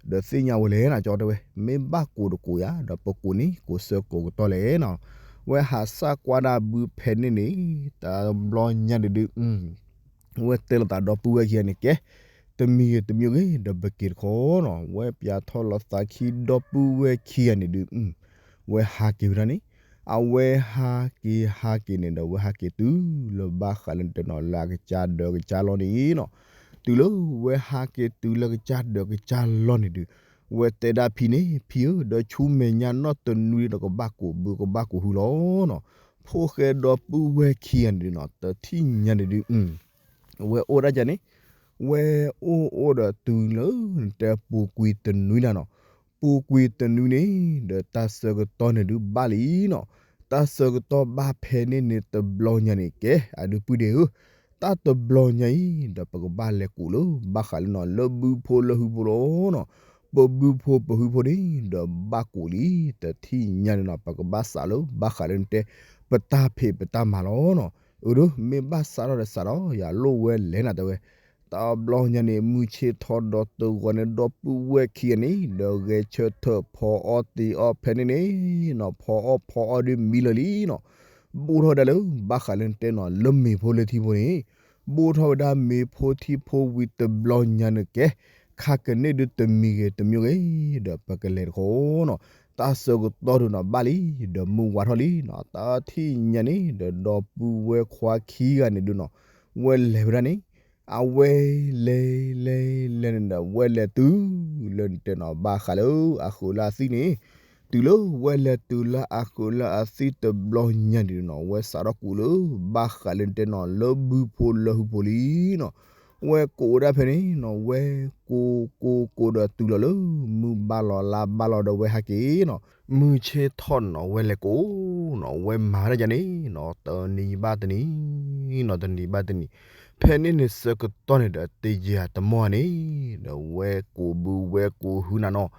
ဒီးသ့ၣ်ညါဝဲလဲၣ်နၤ ကၠီတဲဝဲ မ့ၢ်ဘၣ်ကိးတကိးယၤ ဒီးပကိးန့ၣ်ကိးဆၢကိးကတီၢ်လဲၣ်နီၤ. ဝဲဟးသံကွၢ်ဒၣ်ဘုဖဲန့ၣ်န့ၣ် တဘျီညါဒုးဒုး ဝဲတဲလိာ်သးဒီပုၢ်ဝဲၢ်ခံဂၤန့ၣ် ကဲ တမံၤဂ့ၤတမံၤဂ့ၤ ဒီးပက့ၤတခီနီၤ. ဝဲပၠးထီၣ်လီၤသးခံဒီပုၢ်ဝဲၢ်ခံဂၤန့ၣ်ဒုး ဝဲဟးက့ၤဝဲဒၣ်န့ၣ်, အဝဲဟးက့ၤဟးက့ၤန့ၣ်ဒီး ဝဲဟးက့ၤတုၤလၢဘၣ်ဃးလၢနတဲနီၤ လၢအကစၢ်ဒၢးကစၢ်လီၢ်န့ၣ်နီၤ. တုၤလၢဝဲဟးက့ၤတုၤလၢကစၢ်ဒၢးကစၢ်လီၢ်န့ၣ်ဒုး ဝဲတဲဒၣ်ဖံန့ၣ် ဖံဧၢ, ဒီးဆူမဲာ်ညါနီၢ်တနွံဒီး ကဘၣ်ကိးဘုကဘၣ်ကိးဟုလီၤနီၤ. ဖိၣ်ဃဲဒီပုၢ်ဝဲၢ်ခံဂၤန့ၣ်ဒုးနီၤ တထံၣ်ညါန့ၣ်ဒုး ဝဲအိၣ်ဒၣ်ကန့ၣ်, ဝဲအိၣ်အိၣ်ဒီးတုၤလၢ နတဲပူၤကွံာ်တနွံနၤနီၤ, ပူၤကွံာ်တနွံန့ၣ် ဒီးတၢ်ဆၢကတီၢ်န့ၣ်ဒုးဘၣ်လံနီၤ. တၢ်ဆၢကတီၢ်ဘၣ်ဖဲန့ၣ်န့ၣ်တဘျီညါန့ၣ် ကဲ အဒုးပုၢ်ဒ့ဧၢ, တၢ်တဘျီညါအံၤ ဒီးပကဘၣ်လဲၤကိးလၢဘၣ်ဃးလၢနီၤ လၢဘုဖိလၢဟုဖိလီၤနီၤ. ပဘုဖိပဟုဖိန့ၣ် ဒီးဘၣ်ကိးလံ, တထံၣ်ညါန့ၣ်နီၤ ပကဘၣ်စးလၢဘၣ်ဃးလၢနတဲ ပတၢ်ဖံးပတၢ်မၤလီၤနီၤ. အၢ ဒီးမ့ၢ်ဘၣ်စးထီၣ်ဒီးစးထီၣ် ယၤလိၣ်ဝဲလဲၣ်နၤတဲဝဲ. တဘျီညါန့ၣ် မုၢ်ဆ့ၣ်ထီၣ်ဒီးတဂီၤန့ၣ် ဒီပုၢ်ဝဲၢ်ခံဂၤန့ၣ် ဒီးဂဲၤဆၢထၢၣ်ဖီအီၣ်တ့ၤအီၣ်ဖဲန့ၣ်န့ၣ်နီၤ ဖီအီၣ်ဖီအီၣ်ဒုးမံလၢာ်လံနီၤ. ဘူးထီၣ်ဝဲဒၣ်လၢဘၣ်ဃးလၢနတဲနီၤ လၢမ့ၤဖိလၢထံဖိန့ၣ် ဘူးထီၣ်ဝဲဒၣ်မ့ၤဖိထံဖိဝံၤတဘျီညါန့ၣ် ကဲ ခါကန့ၢ်ဒုးတမံၤဂ့ၤတမံၤဂ့ၤ ဒီးပကလဲၤတခီနီၤ. တၢ်ဆၢကတီၢ်ဒုးနီၤဘၣ်လံ ဒီးမုၢ်ဝါထီၣ်လံနီၤ. တထံၣ်ညါန့ၣ် ဒီးဒီပုၢ်ဝဲၢ်ခွါခံဂၤန့ၣ်ဒုးနီၤ ဝဲလဲၤဝဲဒၣ်န့ၣ် အဝဲလဲၤလဲၤလဲၤန့ၣ်ဒီး ဝဲလဲၤတုၤလၢနတဲနီၤ ဘၣ်ဃးလၢအဃုာ်လၢအသံၣ်န့ၣ်, တုၤလၢဝဲလဲၤတုၤလၢအဃုာ်လၢအသံၣ်တဘျီညါန့ၣ်နီၤ ဝဲစးထီၣ်ကိးလၢ ဘၣ်ဃးလၢနတဲနီၤ လၢဘုဖိလၢဟုဖိလံနီၤ. ဝဲကိးဝဲဒၣ်ဖဲန့ၣ်နီၤ ဝဲကိးကိးကိးဒီးတုၤလီၤလၢ မုၢ်ဘၣ်လီၤလါဘၣ်လီၤဒီးဝဲဟဲက့ၤနီၤ. မုၢ်ဆ့ၣ်ထီၣ်နီၤ ဝဲလဲၤကိးနီၤ ဝဲမၤဝဲဒၣ်န့ၣ်နီၤ တနံၤဘၣ်တနံၤနီၤ တနံၤဘၣ်တနံၤ ဖဲန့ၣ်န့ၣ်ဆၢကတီၢ်န့ၣ်ဒီး တယံာ်တမီၢ်န့ၣ် ဒီးဝဲကိးဘုဝဲကိးဟုနၤနီၤ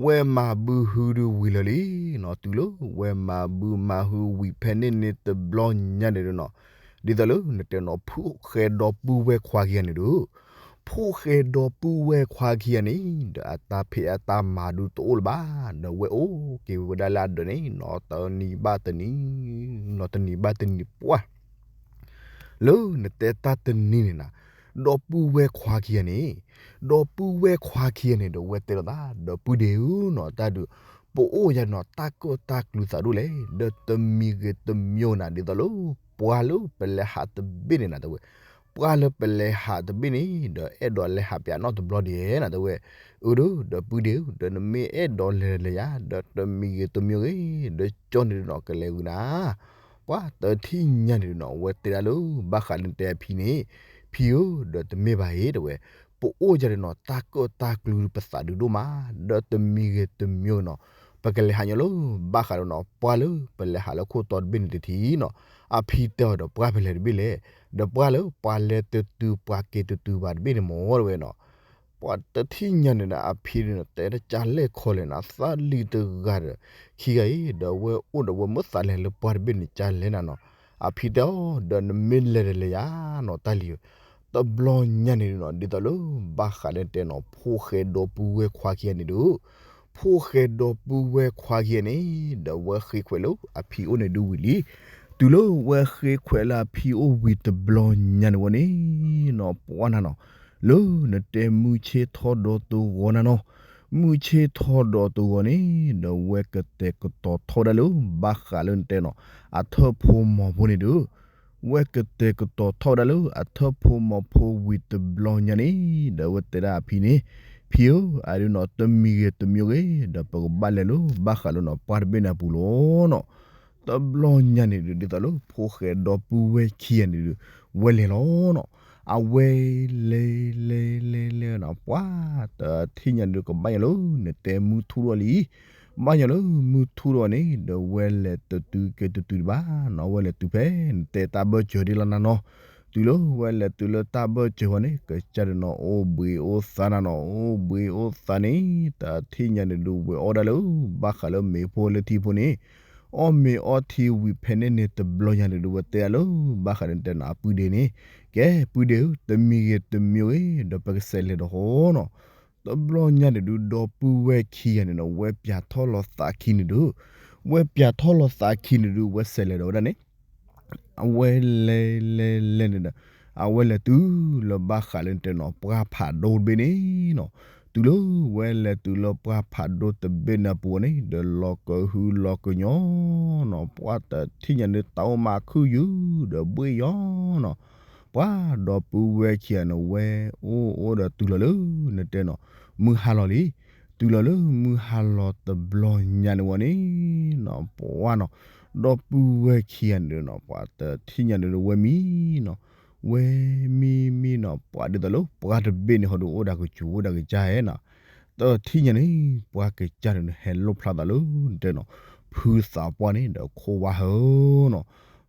ဝဲမၤဘုဟုဒုးဝံၤလၢာ်လံနီၤ. တုၤလၢဝဲမၤဘုမၤဟုဝံၤဖဲန့ၣ်န့ၣ်တဘျီညါန့ၣ်ဒုးနီၤ ဒ်သိးလၢနတဲနီၤ ဖိၣ်ဃဲဒီပုၢ်ဝဲၢ်ခွါခံဂၤန့ၣ်ဒီး ဖိၣ်ဃဲဒီပုၢ်ဝဲၢ်ခွါခံဂၤန့ၣ် ဒီးအတၢ်ဖံးအတၢ်မၤဒုးတအိၣ်လၢၤဘၣ် ဒီးဝဲအိၣ်က့ၤဝဲဒၣ်လၢအဒၢးန့ၣ်နီၤ တနံၤဘၣ်တနံၤ နီၤ တနံၤဘၣ်တနံၤပှၢ် လၢနတဲတၢ်တနံၤန့ၣ်နၤ ဒီပုၢ်ဝဲၢ်ခွါခံဂၤန့ၣ် ဒီပုၢ်ဝဲၢ်ခွါခံဂၤန့ၣ်ဒီး ဝဲတဲလိာ်သး ဒီပုၢ်ဒ့ဧၢနီၤ တၢ်ဒုး ပအိၣ်ယၤနီၤ တၢ်ကၢၣ်တၢ်ကျူသးဒိၣ်လဲၣ် ဒီးတမံၤဂ့ၤတမံၤနၤ ဒ်သိးလၢ ပှၤလၢပလဲၤဟးတဘ့ၣ်န့ၣ်နၤ တဲဝဲ ပှၤလၢပလဲၤဟးတဘ့ၣ်န့ၣ် ဒီးအဲၣ်ဒိးလဲၤဟးပၠးနီတဘျီဒံးဧါနၤ တဲဝဲ အၢ ဒီး ဒီပုၢ်ဒ့ဧၢ ဒီးနမ့ၢ်အဲၣ်ဒိးလဲၤလဲၤယၤ ဒီးတမံၤဂ့ၤတမံၤဂ့ၤ ဒီးကၠီန့ၣ်နီၤ ကလဲၤဝံၤနၤ ပှၤတထံၣ်ညါန့ၣ်နီၤ ဝဲတဲဒၣ်လၢ ဘၣ်ဃးလၢနတဲအဖံန့ၣ် ဖံဧၢ ဒီးတမ့ၢ်ဘၣ်အံၤ တဲဝဲ ပ ပအိၣ်ယၤဒုးနီၤ တၢ်ကၢၣ်တၢ်ကျူဒုး ပသးဒုးဒိၣ်မး, ဒီးတမံၤဂ့ၤတမံၤဂ့ၤနီၤ, ပကလဲၤဟးညီလၢ ဘၣ်ဃးလၢနီၤ ပှၢ်လၢပလဲၤဟးလၢခိၣ်တီတဘ့ၣ်န့ၣ်တထံၣ်နီၤ, အဖံတဲအီၤဒီး ပှၢ်ဖဲလဲၣ်တဘ့ၣ်လဲၣ်, ဒီးပှၢ်လၢပှၤလဲၤတတုၤပှၤက့ၤတတုၤဘၣ်တဘ့ၣ်န့ၣ်မ့ၢ်တဝဲနီၤ, ပှၤတထံၣ်ညါန့ၣ်ဒီး အဖံဒုးနီၤ တဲတၢ်ကလဲၣ်ခီလဲၣ်နီၤ သးလံတဂၤဒီး ခံဂၤအံၤ ဒီးဝဲအိၣ်ဒီးဝဲမ့ၢ်သးလဲၤလၢပှၢ်တဘ့ၣ်န့ၣ် ကလဲၤနၤနီၤ, အဖံတဲအီၤ ဒီးနမ့ၢ်လဲၤဒီးလဲၤယၤနီၤ တၢ်လံၤဧၢ, တဘျီညါန့ၣ်ဒုးနီၤ ဒ်သိးလၢ ဘၣ်ဃးလၢတဲနီၤ ဖိၣ်ဃဲဒီပုၢ်ဝဲၢ်ခွါခံဂၤန့ၣ်ဒုး, ဖိၣ်ဃဲဒီပုၢ်ဝဲၢ်ခွါခံဂၤန့ၣ် ဒီးဝဲဃ့ခွဲးလၢအဖံအိၣ်န့ၣ်ဒုးဝံၤလံ, တုၤလၢဝဲဃ့ခွဲးလၢအဖံအိၣ်ဝံၤတဘျီညါန့ၣ်ဝဲန့ၣ်နီၤ ပှၢ်နၤနီၤ, လၢနတဲမုၢ်ဆ့ၣ်ထီၣ်ဒီးတဂီၤနၤနီၤ, မုၢ်ဆ့ၣ်ထီၣ်ဒီးတဂီၤန့ၣ် ဒီးဝဲကတဲာ်ကတီၤထီၣ်ဝဲဒၣ်လၢ ဘၣ်ဃးလၢနတဲနီၤ အထၢၣ်ဖိမီၤဖိန့ၣ်ဒုး, ဝဲကတဲာ်ကတီၤထီၣ်ဝဲဒၣ်လၢ အထၢၣ်ဖိမီၤဖိဝံၤတဘျီညါန့ၣ် ဒီးဝဲတဲဒၣ်အဖံန့ၣ်, ဖံဧၢ, အဒုးနီၤ တမံၤဂ့ၤတမံၤဂ့ၤ ဒီးပကဘၣ်လဲၤလၢ ဘၣ်ဃးလၢနီၤ ပှၢ်တဘ့ၣ်န့ၣ်အပူၤလီၤနီၤ, တဘျီညါန့ၣ်ဒုး ဒ်သိးလၢ ဖိၣ်ဃဲဒီပုၢ်ဝဲၢ်ခံဂၤန့ၣ်ဒုး ဝဲလဲၤလီၤနီၤ, အဝဲလဲၤလဲၤလဲၤလဲၤနီၤ ပှၢ်တထံၣ်ညါန့ၣ်ဒုး ကဘၣ်ညီလၢ နတဲမုၢ်ထူၣ်ထီၣ်လံ ဘၣ်ညီလၢမုၢ်ထူၣ်ထီၣ်န့ၣ် ဒီးဝဲလဲၤတတုၤက့ၤတတုၤဒံးဘၣ်နီၤ, ဝဲလဲၤတုၤဖဲနတဲတၢ်ဘၢၣ်စၢၤဒ်လီၤနၤနီၤ, တုၤလၢဝဲလဲၤတုၤလၢတၢ်ဘၢၣ်စၢၤဝဲန့ၣ် ကစၢ်ဒုးနီၤ အိၣ်ဘှံးအိၣ်သါနၤနီၤ, အိၣ်ဘှံးအိၣ်သါန့ၣ် တထံၣ်ညါန့ၣ်ဒုး ဝဲအီၣ်ဒၣ်လၢ ဘၣ်ဃးလၢမ့ၤဖိလၢထံဖိန့ၣ်, အီၣ်မ့ၤအီထံဝံၤဖဲန့ၣ်န့ၣ် တဘျီညါန့ၣ်ဒုး ဝဲတဲဒၣ်လၢ ဘၣ်ဃးလၢနတဲနီၤ အပုၢ်ဒ့န့ၣ်, ကဲ ပုၢ်ဒ့ဧၢ, တမံၤဂ့ၤတမံၤဂ့ၤ ဒီးပကစးလဲၤဒီးဃီနီၤ တဘျီညါန့ၣ်ဒုး ဒီပုၢ်ဝဲၢ်ခံဂၤန့ၣ်နီၤ ဝဲပျးထီၣ်လီၤသးခံန့ၣ်ဒုး, ဝဲပျးထီၣ်လီၤသးခံန့ၣ်ဒုး ဝဲစးလဲၤဒီးဝဲဒၣ်န့ၣ်, အဝဲလဲၤလဲၤလဲၤန့ၣ်ဒီး အဝဲလဲၤတုၤလၢဘၣ်ဃးလၢနတဲနီၤ ပှၢ်ဖးဒိၣ်တဘ့ၣ်န့ၣ်နီၤ, တုၤလၢဝဲလဲၤတုၤလၢပှၢ်ဖးဒိၣ်တဘ့ၣ်န့ၣ်အပူၤန့ၣ် ဒီးလီၤကဟုလီၤကညီနီၤ ပှၢ်တထံၣ်ညါန့ၣ် တၢ်အိၣ်မးခုၣ်ယုၢ်ဒီးဘှ့ၣ်ယီၤနီၤ ပှၢ်ဒီပုၢ်ဝဲၢ်ခံဂၤန့ၣ် ဝဲအိၣ်အိၣ်ဒီးတုၤလီၤလၢ နတဲနီၤ မုၢ်ဟါလီၤလံ, တုၤလီၤလၢမုၢ်ဟါလီၤတဘျီညါန့ၣ်ဝဲန့ၣ်နီၤ ပှၢ်နီၤ, ဒီပုၢ်ဝဲၢ်ခံဂၤန့ၣ်နီၤ ပှၢ်တထံၣ်ညါန့ၣ်ဒုး ဝဲမံနီၤ, ဝဲမံမံနီၤ ပှၢ်ဒ်သိးလၢ ပှၢ်တဘ့ၣ်န့ၣ်ဟီဒုး အိၣ်ဒၣ်ကစူၤ အိၣ်ဒၣ်ကစၢ်ဧဲနီၤ, တထံၣ်ညါန့ၣ် ပှၢ်ကစၢ်န့ၣ် ဟဲလိၣ်ဖျါသးလၢ နတဲနီၤ ဖုသးပှၢ်န့ၣ်ဒီးခိၣ်ဝါဟၢနီၤ,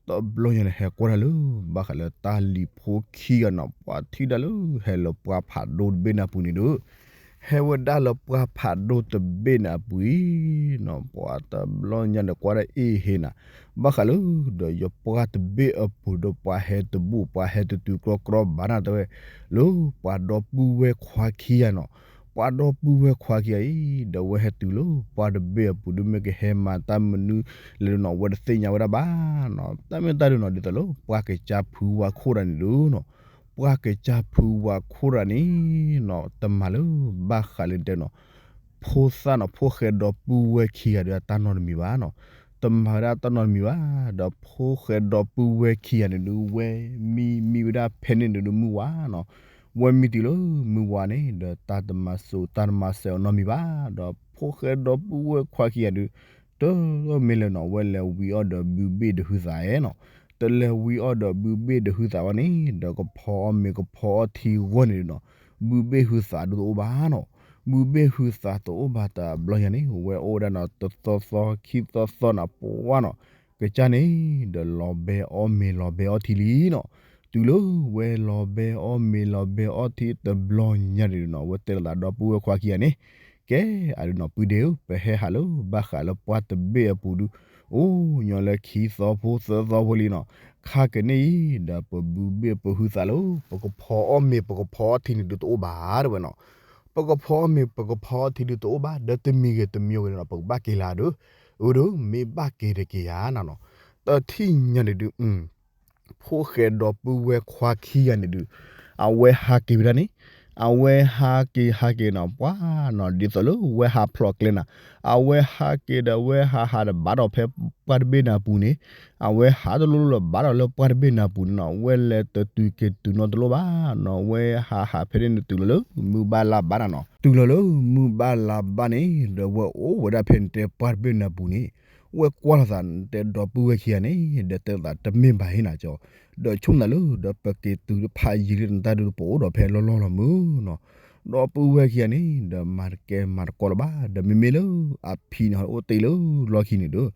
တဘျီညါန့ၣ် ဟဲကွၢ်ဒၣ်လၢ ဘၣ်ဃးလၢတၢ်လံၤဖိခံဂၤနီၤ ပှၢ်ထံၣ်ဒၣ်လၢ ဟဲလၢပှၢ်ဖးဒိၣ်တဘ့ၣ်န့ၣ်အပူၤန့ၣ်ဒုး, ဟဲဝဲဒၣ်လၢပှၢ်ဖးဒိၣ်တဘ့ၣ်န့ၣ်အပူၤအံၤနီၤ ပှၢ်တဘျီညါန့ၣ် ကွၢ်ဒၣ်အ့ၣ်ဟ့နၤ, ဘၣ်ဃးလၢ ဒီးယပှၢ်တဘ့ၣ်အပူၤဒီး ပှၤဟဲတဘူၣ် ပှၤဟဲတတုၤကြီကြီဘၣ်နၤတဲဝဲ, လၢပှၤဒီပုၢ်ဝဲၢ်ခွါခံဂၤနီၤ, ပှၤဒီပုၢ်ဝဲၢ်ခွါခံဂၤအံၤ ဒီးဝဲဟဲတုၤလၢပှၢ်တဘ့ၣ်အပူၤဒုး မ့ၢ်ကဟဲမၤတၢ်မနုၤလဲၣ်ဒုးနီၤ ဝဲတသ့ၣ်ညါဝဲဒၣ်ဘၣ်နီၤ, တၢ်မ့ၢ်တၢ်ဒုးနီၤ ဒ်သိးလၢ ပှၢ်ကစၢ်ဖုဝါခိၣ်တဂၤန့ၣ်ဒုးနီၤ, ပှၢ်ကစၢ်ဖုဝါခိၣ်တဂၤန့ၣ်နီၤ တမၤလၢ ဘၣ်ဃးလၢနတဲနီၤ ဖိသၣ်နီၤ ဖိၣ်ဃဲဒီပုၢ်ဝဲၢ်ခံဂၤဒီး အတၢ်နီတမံၤဘၣ်နီၤ, တမၤဝဲဒၣ်တၢ်နီတမံၤဘၣ်, ဒီးဖိၣ်ဃဲဒီပုၢ်ဝဲၢ်ခံဂၤန့ၣ်ဒုး ဝဲမံမံဝဲဒၣ်ဖဲန့ၣ်န့ၣ်ဒုး မုၢ်ဝါနီၤ, ဝဲမံတုၤလၢမုၢ်ဝါန့ၣ် ဒီးတၢ်တမၤစိးတၢ်တမၤစဲးအီၤနီတမံၤဘၣ်, ဒီးဖိၣ်ဃဲဒီပုၢ်ဝဲၢ်ခွါခံဂၤဒုး တမ့ၢ်လၢနီၤ ဝဲလဲၤဝံအီၣ်ဒီးဘုဘ့ၣ်ဒီးဟုသးနီၤ, တလဲၤဝံအီၣ်ဒီးဘုဘ့ၣ်ဒီးဟုသးဘၣ်န့ၣ် ဒီးကဖီအီၣ်မ့ၤကဖီအီၣ်ထံဂီၢ်န့ၣ်နီၤ, ဘုဘ့ၣ်ဟုသးဒုးတအိၣ်ဘၣ်နီၤ, ဘုဘ့ၣ်ဟုသးတအိၣ်ဘၣ်တဘျီညါန့ၣ် ဝဲအိၣ်ဝဲဒၣ်နီၤ တသီသီခံသီသီနီၤ ပှၢ်နီၤ, ကစၢ်န့ၣ် ဒီးလီၤဘဲအီၣ်မ့ၤလီၤဘဲအီၣ်ထံလံနီၤ, တုၤလၢဝဲလီၤဘဲအီၣ်မ့ၤလီၤဘဲအီၣ်ထံတဘျီညါန့ၣ်နီၤ ဝဲတဲလိာ်သးဒီပုၢ်ဝဲၢ်ခွါခံဂၤန့ၣ်, ကဲ အဒုးနီၤ ပုၢ်ဒ့ဧၢ ပဟဲဟးလၢဘၣ်ဃးလၢပှၢ်တဘ့ၣ်အပူၤဒုး, အိၣ်ညီလၢခံသီဖိသၢသီဖိလံနီၤ, ခါကန့ၣ်အံၤ ဒီးပဘုဘ့ၣ်ပဟုသးလၢ ပကဖီအီၣ်မ့ၤပကဖီအီၣ်ထံန့ၣ်ဒုးတအိၣ်ဘၣ်တဲဝဲနီၤ, ပကဖီအီၣ်မ့ၤပကဖီအီၣ်ထံဒုးတအိၣ်ဘၣ် ဒီးတမံၤဂ့ၤတမံၤဂ့ၤန့ၣ်နီၤ ပကဘၣ်က့ၤလၢဒုး, အဒုး မ့ၢ်ဘၣ်က့ၤတက့ၤယၤနၤနီၤ, တထံၣ်ညါန့ၣ်ဒုး ဖိၣ်ဃဲဒီပုၢ်ဝဲၢ်ခွါခံဂၤန့ၣ်ဒုး, အဝဲဟးက့ၤဝဲဒၣ်န့ၣ်, အဝဲဟးက့ၤဟးက့ၤနီၤ ပှၢ်နီၤ ဒ်သိးလၢဝဲဟးဖျိးကျဲနၤ, အဝဲဟးက့ၤဒီးဝဲဟးဟးဒီးဘၣ်ဒီးဖဲပှၢ်တဘ့ၣ်န့ၣ်အပူၤန့ၣ်, အဝဲဟးတလိၣ်လိၣ်လၢၤဘၣ်ဒီးလၢပှၢ်တဘ့ၣ်န့ၣ်အပူၤန့ၣ်နီၤ ဝဲလဲၤတတုၤက့ၤတုၤနီတလိၣ်ဘၣ်နီၤ ဝဲဟးဟးဖဲန့ၣ်န့ၣ်တုၤလီၤလၢမုၢ်ဘၣ်လါဘၣ်နၤနီၤ, တုၤလီၤလၢမုၢ်ဘၣ်လါဘၣ်န့ၣ် ဒီးဝဲအိၣ်ဝဲဒၣ်ဖဲနတဲပှၢ်တဘ့ၣ်န့ၣ်အပူၤန့ၣ်, ဝဲကွၢ်လိာ်သးနတဲဒီပုၢ်ဝဲၢ်ခံဂၤန့ၣ် ဒီးတဲလိာ်သးတမ့ၢ်ဘၣ်ဟ့ၣ်နၤကၠီ ဒီးဆိကမိၣ်သးလၢ ဒီးပက့ၤတုၤဖးယံၤလၢနတၢ်ဒုး ပအိၣ်ဒီးဖဲလီၢ်လီၢ်လီၤမုၢ်နီၤ. ဒီပုၢ်ဝဲၢ်ခံဂၤန့ၣ် ဒီးမၤတကဲမၤတကီလၢၤဘၣ်, ဒီးမ့မ့ၢ်လၢအဖံန့ၣ် ဟဲအိၣ်တ့ၢ်လၢလီၢ်ခံန့ၣ်ဒီး,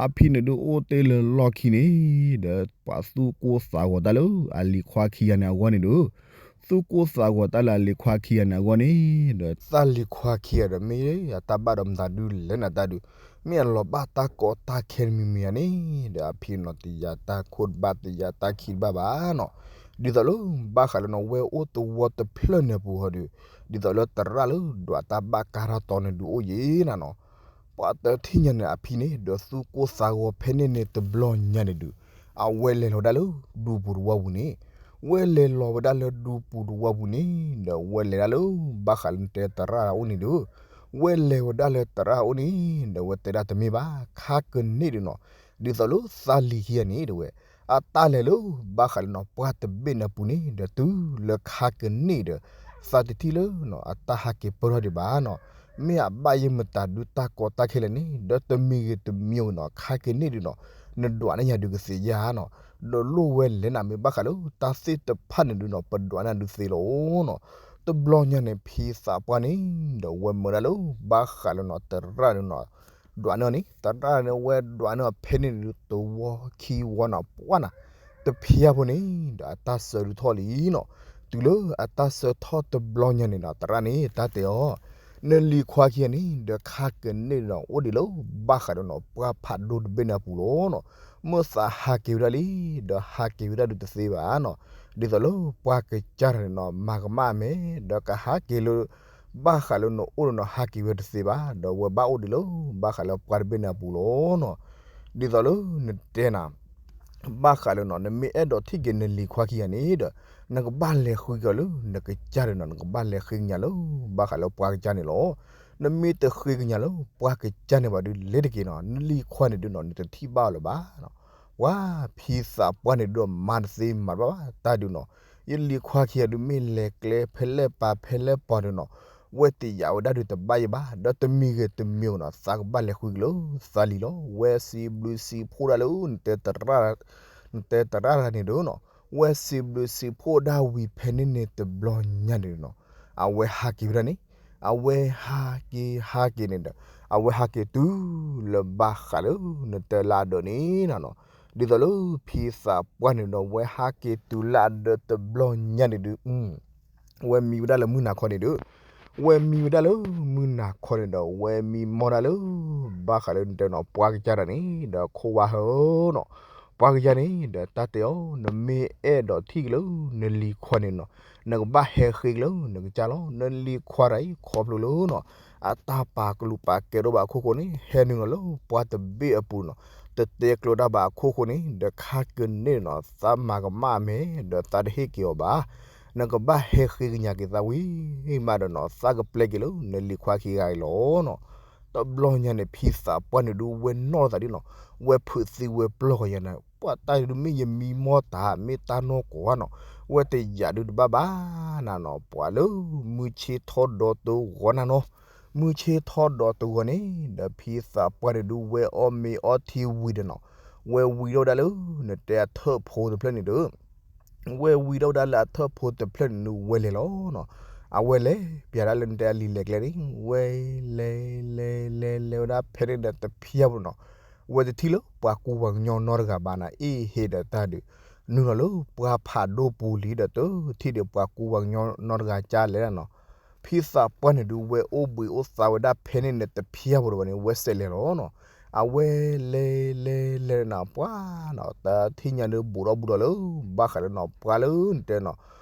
အဖံန့ၣ်ဒုးအိၣ်တ့ၢ်လၢလီၢ်ခံန့ၣ် ဒီးပှၤသူၣ်ကိၢ်သးဂီၤတၢ်လၢအလံၤခွါခံဂၤန့ၣ်အဂီၢ်န့ၣ်ဒီး, သူၣ်ကိၢ်သးဂီၤတၢ်လၢအလံၤခွါခံဂၤန့ၣ်အဂီၢ်န့ၣ် ဒီးသးလံၤခွါခံဂၤဒီး မ့ၢ်အတၢ်ဘၣ်ဒီးမတၤဒုးလဲၣ်နၤတၢ်ဒုး, မ့ၢ်အလီၤဘၣ်တၢ်ကီတၢ်ခဲတမံၤမံၤဧါန့ၣ်, ဒီးအဖံန့ၣ်နီၤ တယၤတၢ်ခိၣ်တဘၣ်တယၤတၢ်ခံတဘၣ်ဘၣ်နီၤ. ဒ်သိးလၢ ဘၣ်ဃးလၢနီၤ ဝဲအိၣ်သဝီတဖျၢၣ်န့ၣ်အပူၤဟီဒီး, ဒ်သိးလၢသရၣ်လၢဒွးတၢ်ဘၣ်ကါထီၣ်တီန့ၣ်ဒုးအိၣ်ယံၤနၤနီၤ. ပှၤတထံၣ်ညါန့ၣ် အဖံန့ၣ် ဒီးသူၣ်ကိၢ်သးဂီၤဖဲန့ၣ်န့ၣ်တဘျီညါန့ၣ်ဒုး, အဝဲလဲၤလီၤဝဲဒၣ်လၢဒူပူၤတဝီပူၤန့ၣ်, ဝဲလဲၤလီၤဝဲဒၣ်လၢဒူပူၤတဝီပူၤန့ၣ် ဒီးဝဲလဲၤဒၣ်လၢ ဘၣ်ဃးလၢနတဲသရၣ်အိၣ်န့ၣ်ဒုး, ဝဲလဲၤဝဲဒၣ်လၢသရၣ်အိၣ်န့ၣ် ဒီးဝဲတဲဒၣ်တမ့ၢ်ဘၣ် ခါကန့ၢ်ဒုးနီၤ, ဒ်သိးလၢသးလံၤခံဂၤန့ၣ် တဲဝဲ အတၢ်လဲၤလၢ ဘၣ်ဃးလၢနီၤ ပှၢ်တဘ့ၣ်န့ၣ်အပူၤန့ၣ် ဒီးတုၤလၢခါကန့ၢ်ဒီး သးတထံၣ်လၢနီၤ အတၢ်ဟးက့ၤပၢၢ်ထီၣ်ဒံးဘၣ်နီၤ, မ့ၢ်အဘၣ်ယဲၢ်မတၤဒုးတၢ်ကီတၢ်ခဲလဲၣ်န့ၣ် ဒီးတမံၤဂ့ၤတမံၤဂ့ၤနီၤ ခါကန့ၢ်ဒုးနီၤ နဒွးန့ၢ်ယၤဒုးကသ့ဧါနီၤ, ဒီးလိၣ်ဝဲလဲၣ်နၤ မ့ၢ်ဘၣ်ဃးလၢတၢ်သ့ၣ်တဖၣ်န့ၣ်ဒုးနီၤ ပဒွးန့ၢ်ဒုးသ့လီၤနီၤ. တဘျီညါန့ၣ် ဖံသးပှၢ်န့ၣ် ဒီးဝဲမၢဒၣ်လၢ ဘၣ်ဃးလၢနီၤ သရၣ်ဒုးနီၤ ဒွးန့ၢ်အီၤန့ၣ် သရၣ်န့ၣ် ဝဲဒွးန့ၢ်အီၤဖဲန့ၣ်ဒုး တဝီခံဝီနီၤ ပှၢ်နၤ တဖျၢၣ်ဖိန့ၣ် ဒီးအတၢ်ဆၢဒုးထီၣ်လံနီၤ. တုၤလၢအတၢ်ဆၢထီၣ်တဘျီညါန့ၣ်ဒီး သရၣ်န့ၣ် တၢ်တဲအီၤ, နလံၤခွါခံဂၤန့ၣ် ဒီးခါကန့ၢ်ဒီး အိၣ်ဒံးလၢ ဘၣ်ဃးဒီးနီၤ ပှၢ်ဖးဒိၣ်တဘ့ၣ်န့ၣ်အပူၤလီၤနီၤ. မ့ၢ်သးဟးက့ၤဝဲဒၣ်လံ ဒီးဟးက့ၤဝဲဒၣ်ဒုးတသ့ဘၣ်နီၤ. ဒ်သိးလၢပှၢ်ကစၢ်တဂၤန့ၣ်နီၤ မၤကမၣ်အမဲာ် ဒီးကဟးက့ၤလၢ ဘၣ်ဃးလၢနအိၣ်ဒီးနီၤ ဟးက့ၤဝဲတသ့ဘၣ်, ဒီးဝဲဘၣ်အိၣ်ဒံးလၢ ဘၣ်ဃးလၢပှၢ်တဘ့ၣ်န့ၣ်အပူၤလီၤနီၤ. ဒ်သိးလၢနတဲနၤ ဘၣ်ဃးလၢနီၤ နမ့ၢ်အဲၣ်ဒိးထံၣ်က့ၤနလံၤခွါခံဂၤန့ၣ်ဒီး နကဘၣ်လဲၤဃ့က့ၤအီၤလၢနကစၢ်ဒီးနီၤ နကဘၣ်လဲၤဃ့ကညးလၢ ဘၣ်ဃးလၢပှၢ်ကစၢ်န့ၣ်လီၤ. နမ့ၢ်တဃ့ကညးလၢပှၢ်ကစၢ်န့ၣ်ဘၣ်ဒုး လဲၤတက့ၤနီၤ နလံၤခွါန့ၣ်ဒုးနီၤ နတထံၣ်ဘၣ်အီၤလၢၤဘၣ်နီၤ. ပှၤဖံသးပှၢ်န့ၣ်ဒုး မၤတသ့မၤတဘၣ်ဘၣ် တၢ်ဒုးနီၤ. ယလံၤခွါခံဂၤဒုး မ့ၢ်လဲၤကျဲဖဲလဲၣ်ပၤဖဲလဲၣ်ပၤဒုးနီၤ ဝဲတယာ်ဝဲဒၣ်ဒုးတဘၣ်ယဲၢ်ဘၣ်, ဒီးတမံၤဂ့ၤတမံၤဂ့ၤနီၤ သးကဘၣ်လဲၤဃုက့ၤလၢသးလံၤလီၤ. ဝဲစံးဘျုးစံးဖှိၣ်ဒၣ်လၢ နတဲတရၣ် နတဲတရၣ်တဂၤန့ၣ်ဒီးနီၤ, ဝဲစံးဘျုးစံးဖှိၣ်ဒၣ်ဝံၤဖဲန့ၣ်န့ၣ်တဘျီညါန့ၣ်နီၤ, အဝဲဟးက့ၤဝဲဒၣ်န့ၣ်, အဝဲဟးက့ၤဟးက့ၤန့ၣ်ဒီး အဝဲဟးက့ၤတုၤလၢဘၣ်ဃးလၢ နတဲလၢအဒၢးန့ၣ်နီၤနီၤ, ဒ်သိးလၢဖံသးပှၢ်န့ၣ်ဒီး ဝဲဟးက့ၤတုၤလၢအဒၢးတဘျီညါန့ၣ်ဒုး ဝဲမံဝဲဒၣ်လၢမုၢ်နၤခီန့ၣ်ဒီး, ဝဲမံဝဲဒၣ်လၢမုၢ်နၤခီန့ၣ်ဒီး ဝဲမံမီၢ်ဒၣ်လၢ ဘၣ်ဃးလၢနတဲနီၤ ပှၢ်ကစၢ်တဂၤန့ၣ်ဒီး ခိၣ်ဝါဟၢနီၤ, ပှၢ်ကစၢ်န့ၣ်ဒီး တၢ်တဲအီၤ နမ့ၢ်အဲၣ်ဒိးထံၣ်က့ၤလၢ နလံၤခွါန့ၣ်နီၤ, နကဘၣ်ဟဲဃ့က့ၤလၢနကစၢ်လီၤ. နလံၤခွါတဂၤအံၤ ခီဖျိလၢနီၤ အတၢ်ပာ်ကလုာ်ပာ်ကဲဒိၣ်ဘၣ်အခိၣ်ဃိန့ၣ် ဟဲနုာ်လီၤလၢပှၢ်တဘ့ၣ်အပူၤနီၤ, တတဲကျိၤတၢ်ဘၣ်အခိၣ်ဃိန့ၣ် ဒီးခါကန့ၢ်နီၤ သးမၤကမၣ်အမဲာ် ဒီးသးတဟ့ၣ်က့ၤအီၤဘၣ်. နကဘၣ်ဟဲဃ့ကညးက့ၤသးဝံၤမးဒီးနီၤ သးကပျဲက့ၤလၢနလံၤခွါခံဂၤအံၤလီၤနီၤ. တဘျီညါန့ၣ် ဖံသးပှၢ်န့ၣ်ဒုး ဝဲနီၣ်လိာ်သးဒ်နီၤ, ဝဲဖုးသံဝဲပျီၢ်ဃီၤယၤန့ၣ် ပှၤတၢ်ဒုးမ့ၢ်ယမံမီၢ်တၢ် မ့ၢ်တၢ်နီၢ်ကီၢ်နီၤ, ဝဲတယာ်ဒုးတဘၣ်ဘၣ်နၤနီၤ, ပှၤလၢမုၢ်ဆ့ၣ်ထီၣ်ဒီးတဂီၤနၤနီၤ, မုၢ်ဆ့ၣ်ထီၣ်ဒီးတဂီၤန့ၣ် ဒီးဖံသးပှၢ်န့ၣ်ဒုး ဝဲအီၣ်မ့ၤအီထံဝံၤဒီးနီၤ, ဝဲဝံထီၣ်ဝဲဒၣ်လၢ နတဲအထၢၣ်ဖိတဖျၢၣ်န့ၣ်ဒီး ဝဲဝံထီၣ်ဝဲဒၣ်လၢအထၢၣ်ဖိတဖျၢၣ်န့ၣ်ဒုး ဝဲလဲၤလီၤနီၤ. အဝဲလဲၤပျးဒၣ်လၢနတဲအလံာ်လဲၤကျဲန့ၣ် ဝဲလဲၤလဲၤလဲၤလဲၤဝဲဒၣ်ဖဲန့ၣ်ဒီးတဖျၢၣ်ဖိနီၤ, ဝဲတထံၣ်လၢပှၤကူပှၤကညီနီတဂၤဘၣ်နၤ အ့ၣ်ဟ့ဒီးတၢ်ဒုး နုာ်လီၤလၢပှၢ်ဖးဒိၣ်ပူၤလံဒီး တထံၣ်ဒီးပှၤကူပှၤကညီနီတဂၤကၢ်လဲၣ်နၤနီၤ. ဖံသးပှၢ်န့ၣ်ဒုး ဝဲအိၣ်ဘှံးအိၣ်သါဝဲဒၣ်ဖဲန့ၣ်န့ၣ် တဖျၢၣ်ဖိတဝဲန့ၣ် ဝဲစဲးလဲၤလီၤနီၤ. အဝဲလဲၤလဲၤလဲၤနၤ ပှၤနီၤ တထံၣ်ညါဒုး ဘူးထီၣ်ဘူးထီၣ်လၢ ဘၣ်ဃးလၢနီၤ ပှၢ်လၢနတဲနီၤ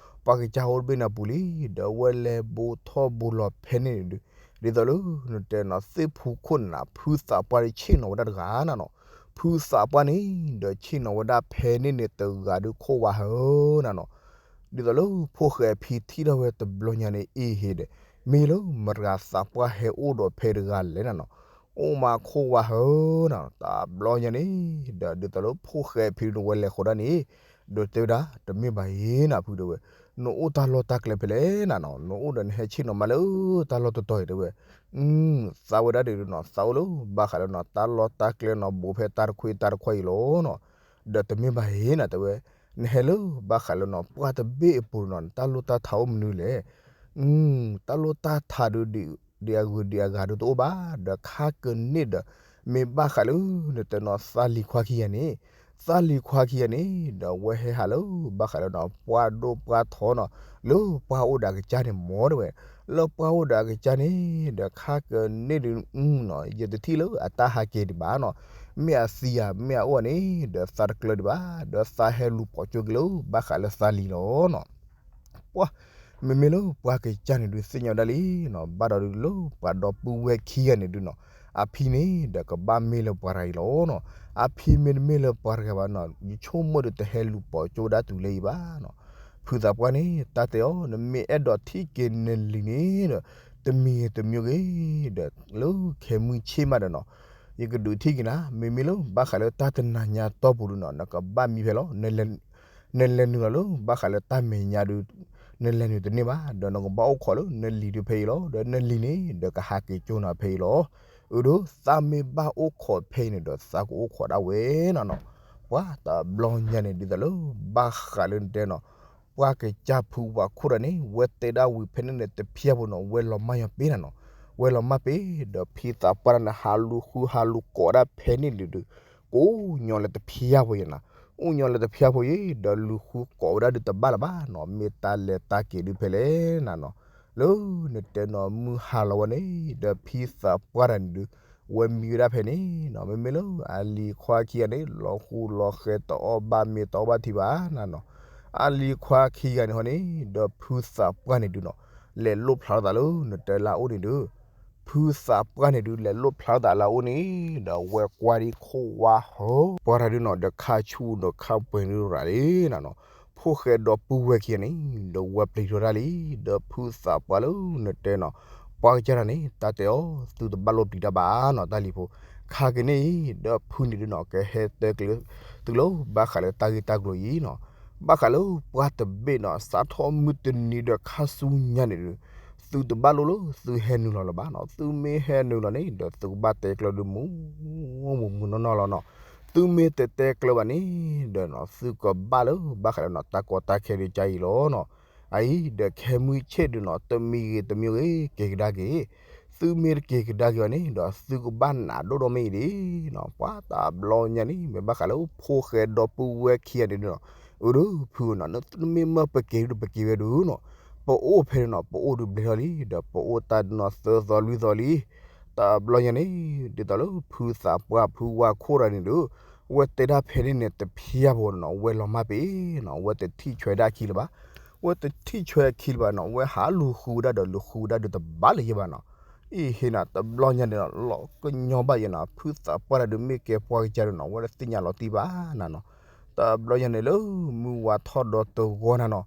ပှၢ်ကစၢ်အိၣ်တဘ့ၣ်န့ၣ်အပူၤလံ, ဒီးဝဲလဲၤဘူးထီၣ်ဘူးလီၤဖဲန့ၣ်န့ၣ်ဒုး ဒ်သိးလၢနတဲနီၤ သ့ၣ်ဖူခိၣ်န့ၣ်နၤ ဖုသးပှၢ်ဒုးဆ့ၣ်နီၤဝဲဒၣ်တဂၤနၤနီၤ. ဖုသးပှၢ်န့ၣ် ဒီးဆ့ၣ်နီၤဝဲဒၣ်ဖဲန့ၣ်န့ၣ်တဂၤဒုး ခိၣ်ဝါဟၢနၤနီၤ. ဒ်သိးလၢဖိၣ်ဃဲဖံထံၣ်ထီၣ်ဝဲတဘျီညါန့ၣ် အ့ၣ်ဟ့ဒီး မ့ၢ်လၢမတၤဂၤသးပှၢ်ဟဲအိၣ်ဒီးဖဲတဂၤလဲၣ်နၤနီၤ. အိၣ်မးခိၣ်ဝါဟၢနၤနီၤ တဘျီညါန့ၣ် ဒီးဒ်သိးလၢဖိၣ်ဃဲဖံဒုးဝဲလဲၤဃီၤဒၣ်န့ၣ် ဒီးတဲဝဲဒၣ် တမ့ၢ်ဘၣ်အံၤနၤဖုတဲဝဲ, နအိၣ်တၢ်လီၢ်တၢ်ကျဲဖဲလဲၣ်နၤနီၤ, နအိၣ်ဒီးနဟဲဆ့ၣ်နီၤမးလၢတၢ်လီၢ်တတီၤအံၤတဲဝဲ, သးဝဲဒၣ်ဒုးနီၤ သးအိၣ်လၢဘၣ်ဃးလၢနီၤ တၢ်လီၢ်တၢ်ကျဲနီၤ ဘူးဖဲတၢ်တခွံတၢ်တခွါအံၤလီၤနီၤ. ဒီးတမ့ၢ်ဘၣ်အံၤနၤတဲဝဲ နဟဲလၢဘၣ်ဃးလၢနီၤ ပှၢ်တဘ့ၣ်အပူၤနီၤ နတၢ်လိၣ်တၢ်ထးအိၣ်မနုၤလဲၣ်. တၢ်လိၣ်တၢ်ထးဒုး ဒ်အဂုၤဒ်အဂၤဒုးတအိၣ်ဘၣ်, ဒီးခါကန့ၣ်ဒီး မ့ၢ်ဘၣ်ဃးလၢ နတဲနီၤ သးလံၤခွါခံဂၤန့ၣ်, သးလံၤခွါခံဂၤန့ၣ် ဒီးအဝဲဟဲဟးလၢဘၣ်ဃးလၢနီၤ ပှၢ်ဒိၣ်ပှၢ်ထီနီၤ လၢပှၢ်အိၣ်ဒီးအကစၢ်န့ၣ်မ့ၢ်တဝဲ, လၢပှၢ်အိၣ်ဒီးအကစၢ်န့ၣ် ဒီးခါကန့ၣ်ဒုး ယတထံၣ်လၢအတၢ်ဟးက့ၤဒံးဘၣ်နီၤ, မ့ၢ်အသံဧါ မ့ၢ်အအိၣ်ဧါန့ၣ် ဒီးသးတကျၢၤဒံးဘၣ်, ဒီးသးဟဲလူၤပိာ်ကၠိက့ၤလၢဘၣ်ဃးလၢသးလံၤလီၤနီၤ. ပှၢ်, မ့မ့ၢ်လၢပှၢ်ကစၢ်န့ၣ်ဒုးသ့ၣ်ညါဝဲဒၣ်လံနီၤ, ဘၣ်ဒီးဒုးလၢပှၤဒီပုၢ်ဝဲၢ်ခံဂၤန့ၣ်ဒုးနီၤ, အဖံန့ၣ်ဒီးကဘၣ်မ့ၢ်လၢပှၤတဂၤအံၤလီၤနီၤ, အဖံမ့တမ့ၢ်လၢပှၤတဂၤဘၣ်နီၤ ယဆိကမိၣ်ဒီးတဟဲလူၤပိာ်ကၠိဒၣ်တုၤလၢအံၤဘၣ်နီၤ. ဖုသးပှၢ်န့ၣ် တၢ်တဲအီၤ နမ့ၢ်အဲၣ်ဒိးထံၣ်က့ၤနလံၤန့ၣ်ဒီး တမံၤဂ့ၤတမံၤဂ့ၤဒီး လၢခဲမုၢ်ဆ့ၣ်မးဒီးနီၤ ယကဒုးထံၣ်က့ၤနၤ, မ့မ့ၢ်လၢဘၣ်ဃးလၢတၢ်တနၤညါတီၢ်ပူၤဒုးနီၤ နကဘၣ်မံဖဲလီၤ, နလဲၤနုာ်လီၤလၢဘၣ်ဃးလၢတၢ်မဲာ်ညါဒုး နလဲၤနုာ်တန့ၢ်ဘၣ်, ဒီးနကဘၣ်အိၣ်ခိးလၢနလံၤဒုးဖဲအံၤလီၤ, ဒီးနလံၤန့ၣ်ဒီးကဟးက့ၤကၠိနၤဖဲအံၤလီၤ. အၢ ဒုးသးမ့ၢ်ဘၣ်အိၣ်ခိးဖဲအံၤန့ၣ်ဒီး သးကအိၣ်ခိးဒၣ်ဝဲနီၤနီၤ. ပှၤတဘျီညါန့ၣ် ဒ်သိးလၢဘၣ်ဃးလၢနတဲနီၤ ပှၢ်ကစၢ်ဖုဝါခိၣ်တဂၤန့ၣ် ဝဲတဲဒၣ်ဝံၤဖဲန့ၣ်န့ၣ် တဖျၢၣ်ဖိနီၤ ဝဲလီၤမၢ်ညီပ့ၤနၤနီၤ, ဝဲလီၤမၢ်ပ့ၤ ဒီးဖံသးပှၢ်တဂၤန့ၣ် ဟးလူၤဃုဟးလူၤကိးဒၣ်ဖဲန့ၣ်ဒုး ကိးညီလၢတဖျၢၣ်ဖိယဲနီၤ, အိၣ်ညီလၢတဖျၢၣ်ဖိယဲ ဒီးလူၤဃုကိးဝဲဒၣ်ဒုးတဘၣ်လၢၤဘၣ်နီၤ, မ့ၢ်တၢ်လဲၤတၢ်က့ၤဒုးဖဲလဲၣ်နၤနီၤ. လၢနတဲနီၤ မုၢ်ဟါလီၤဝဲန့ၣ် ဒီးဖံသးပှၢ်တဂၤန့ၣ်ဒုး ဝဲမံဝဲဒၣ်ဖဲန့ၣ်နီၤ, မ့မ့ၢ်လၢအလံၤခွါခံဂၤန့ၣ် လီၤဃူလီၤဃဲၤ တအီၣ်ဘၣ်မ့ၤ တအီၣ်ဘၣ်ထံဘၣ်နၤနီၤ. အလံၤခွါခံဂၤန့ၣ်ဟီန့ၣ် ဒီးဖုသးပှၢ်န့ၣ်ဒုးနီၤ လဲၤလိၣ်ဖျါထီၣ်သးလၢနတဲလၢအအိၣ်န့ၣ်ဒုး ဖုသးပှၢ်န့ၣ်ဒုး လဲၤလိၣ်ဖျါထီၣ်သးလၢအအိၣ်န့ၣ် ဒီးဝဲကွၢ်ဒံးခိၣ်ဝါဟီ ပှၢ်တဂၤဒုးနီၤ ဒီးခါဆူဒီးခါပှဲၤဒုးရၤလံနၤနီၤ. ဖိၣ်ဃဲဒီပုၢ်ဝဲၢ်ခံဂၤန့ၣ် ဒီးဝဲပျံၤထီၣ်ဒၣ်လံ, ဒီးဖုသးပှၢ်လၢနတဲနီၤ ပှၢ်ကစၢ်တဂၤန့ၣ် တၢ်တဲအီၤ သုတဘၣ်လိၣ်ပျံၤတၢ်ဘၣ်နီၤ တၢ်လံၤဖိ, ခါကန့ၣ်အံၤ ဒီးဖုန့ၣ်ဒုးနီၤ ကဟဲတဲကျဲၤသုလၢဘၣ်ဃးလၢတၢ်ဂ့ၢ်တၢ်ကျိၤအံၤနီၤ. ဘၣ်ဃးလၢပှၢ်တဘ့ၣ်နီၤ စးထီၣ်မုၢ်တနံၤဒီးခါဆူညါန့ၣ်ဒုး သုတဘၣ်လိၣ်လၢသုဟဲနုာ်လီၤလၢၤဘၣ်နီၤ. သုမ့ၢ်ဟဲနုာ်လီၤန့ၣ် ဒီးသုကဘၣ်တဲကျၢၤဒုးမုၢ်မုၢ်မုၢ်နီၢ်နီၢ်လီၤနီၤ. သုမ့ၢ်တတဲကျၢၤဘၣ်န့ၣ် ဒီးနီၤ သုကဘၣ်လၢဘၣ်ဃးလၢနီၤ တၢ်ကီတၢ်ခဲဒုးကါအံၤလီၤနီၤ. အအံၤဒီးခဲမုၢ်ဆ့ၣ်ဒုးနီၤ တမံၤဂ့ၤတမံၤဂ့ၤ က့ၤကဒါက့ၤ သုမ့ၢ်တက့ၤကဒါက့ၤဘၣ်န့ၣ် ဒီးသုကဘၣ်နးဒိၣ်ဒီးမ့ၢ်အံၤဒ်နီၤ. ပှၤတဘျီညါန့ၣ် မ့ၢ်ဘၣ်ဃးလၢဖိၣ်ဃဲဒီပုၢ်ဝဲၢ်ခံဂၤန့ၣ်ဒုးနီၤ အၢ ဒီးဖုနီၤ နမ့ၢ်မၢပက့ၤဒုးပက့ၤဝဲဒုးနီၤ ပအိၣ်ဖဲန့ၣ်နီၤ ပအိၣ်ဒုးဘျဲၣ်ထီၣ်လံ ဒီးပအိၣ်တၢ်ဒုးနီၤ သၢသီလွံၢ်သီလံ. တဘျီညါန့ၣ် ဒ်သိးလၢဖုသးပှၢ်ဖုဝါခိၣ်တဂၤန့ၣ်ဒုး ဝဲတဲဒၣ်ဖဲန့ၣ်န့ၣ် တဖျၢၣ်ဖိနီၤ ဝဲလီၤမၢ်ပ့ၤနီၤ ဝဲတထံၣ်ဆွဲဒၣ်အခံလၢၤဘၣ်. ဝဲတထံၣ်ဆွဲအခံလၢၤဘၣ်နီၤ ဝဲဟးလူၤဃုဝဲဒၣ်ဒီးလူၤဃုဝဲဒၣ်ဒုးတဘၣ်လၢၤယဲဘၣ်နီၤ. အံၤဟ့ၣ်နၤ တဘျီညါန့ၣ်နီၤ လီၤကညီဘၣ်ယဲနီၤ ဖုသးပှၢ်တဂၤဒုးမ့ၢ်ကဲပှၤကစၢ်ဒုးနီၤ ဝဲတသ့ၣ်ညါလီၤတံၢ်ဘၣ်နၤနီၤ. တဘျီညါန့ၣ်လၢ မုၢ်ဝါထီၣ်ဒီးတဂီၤနၤနီၤ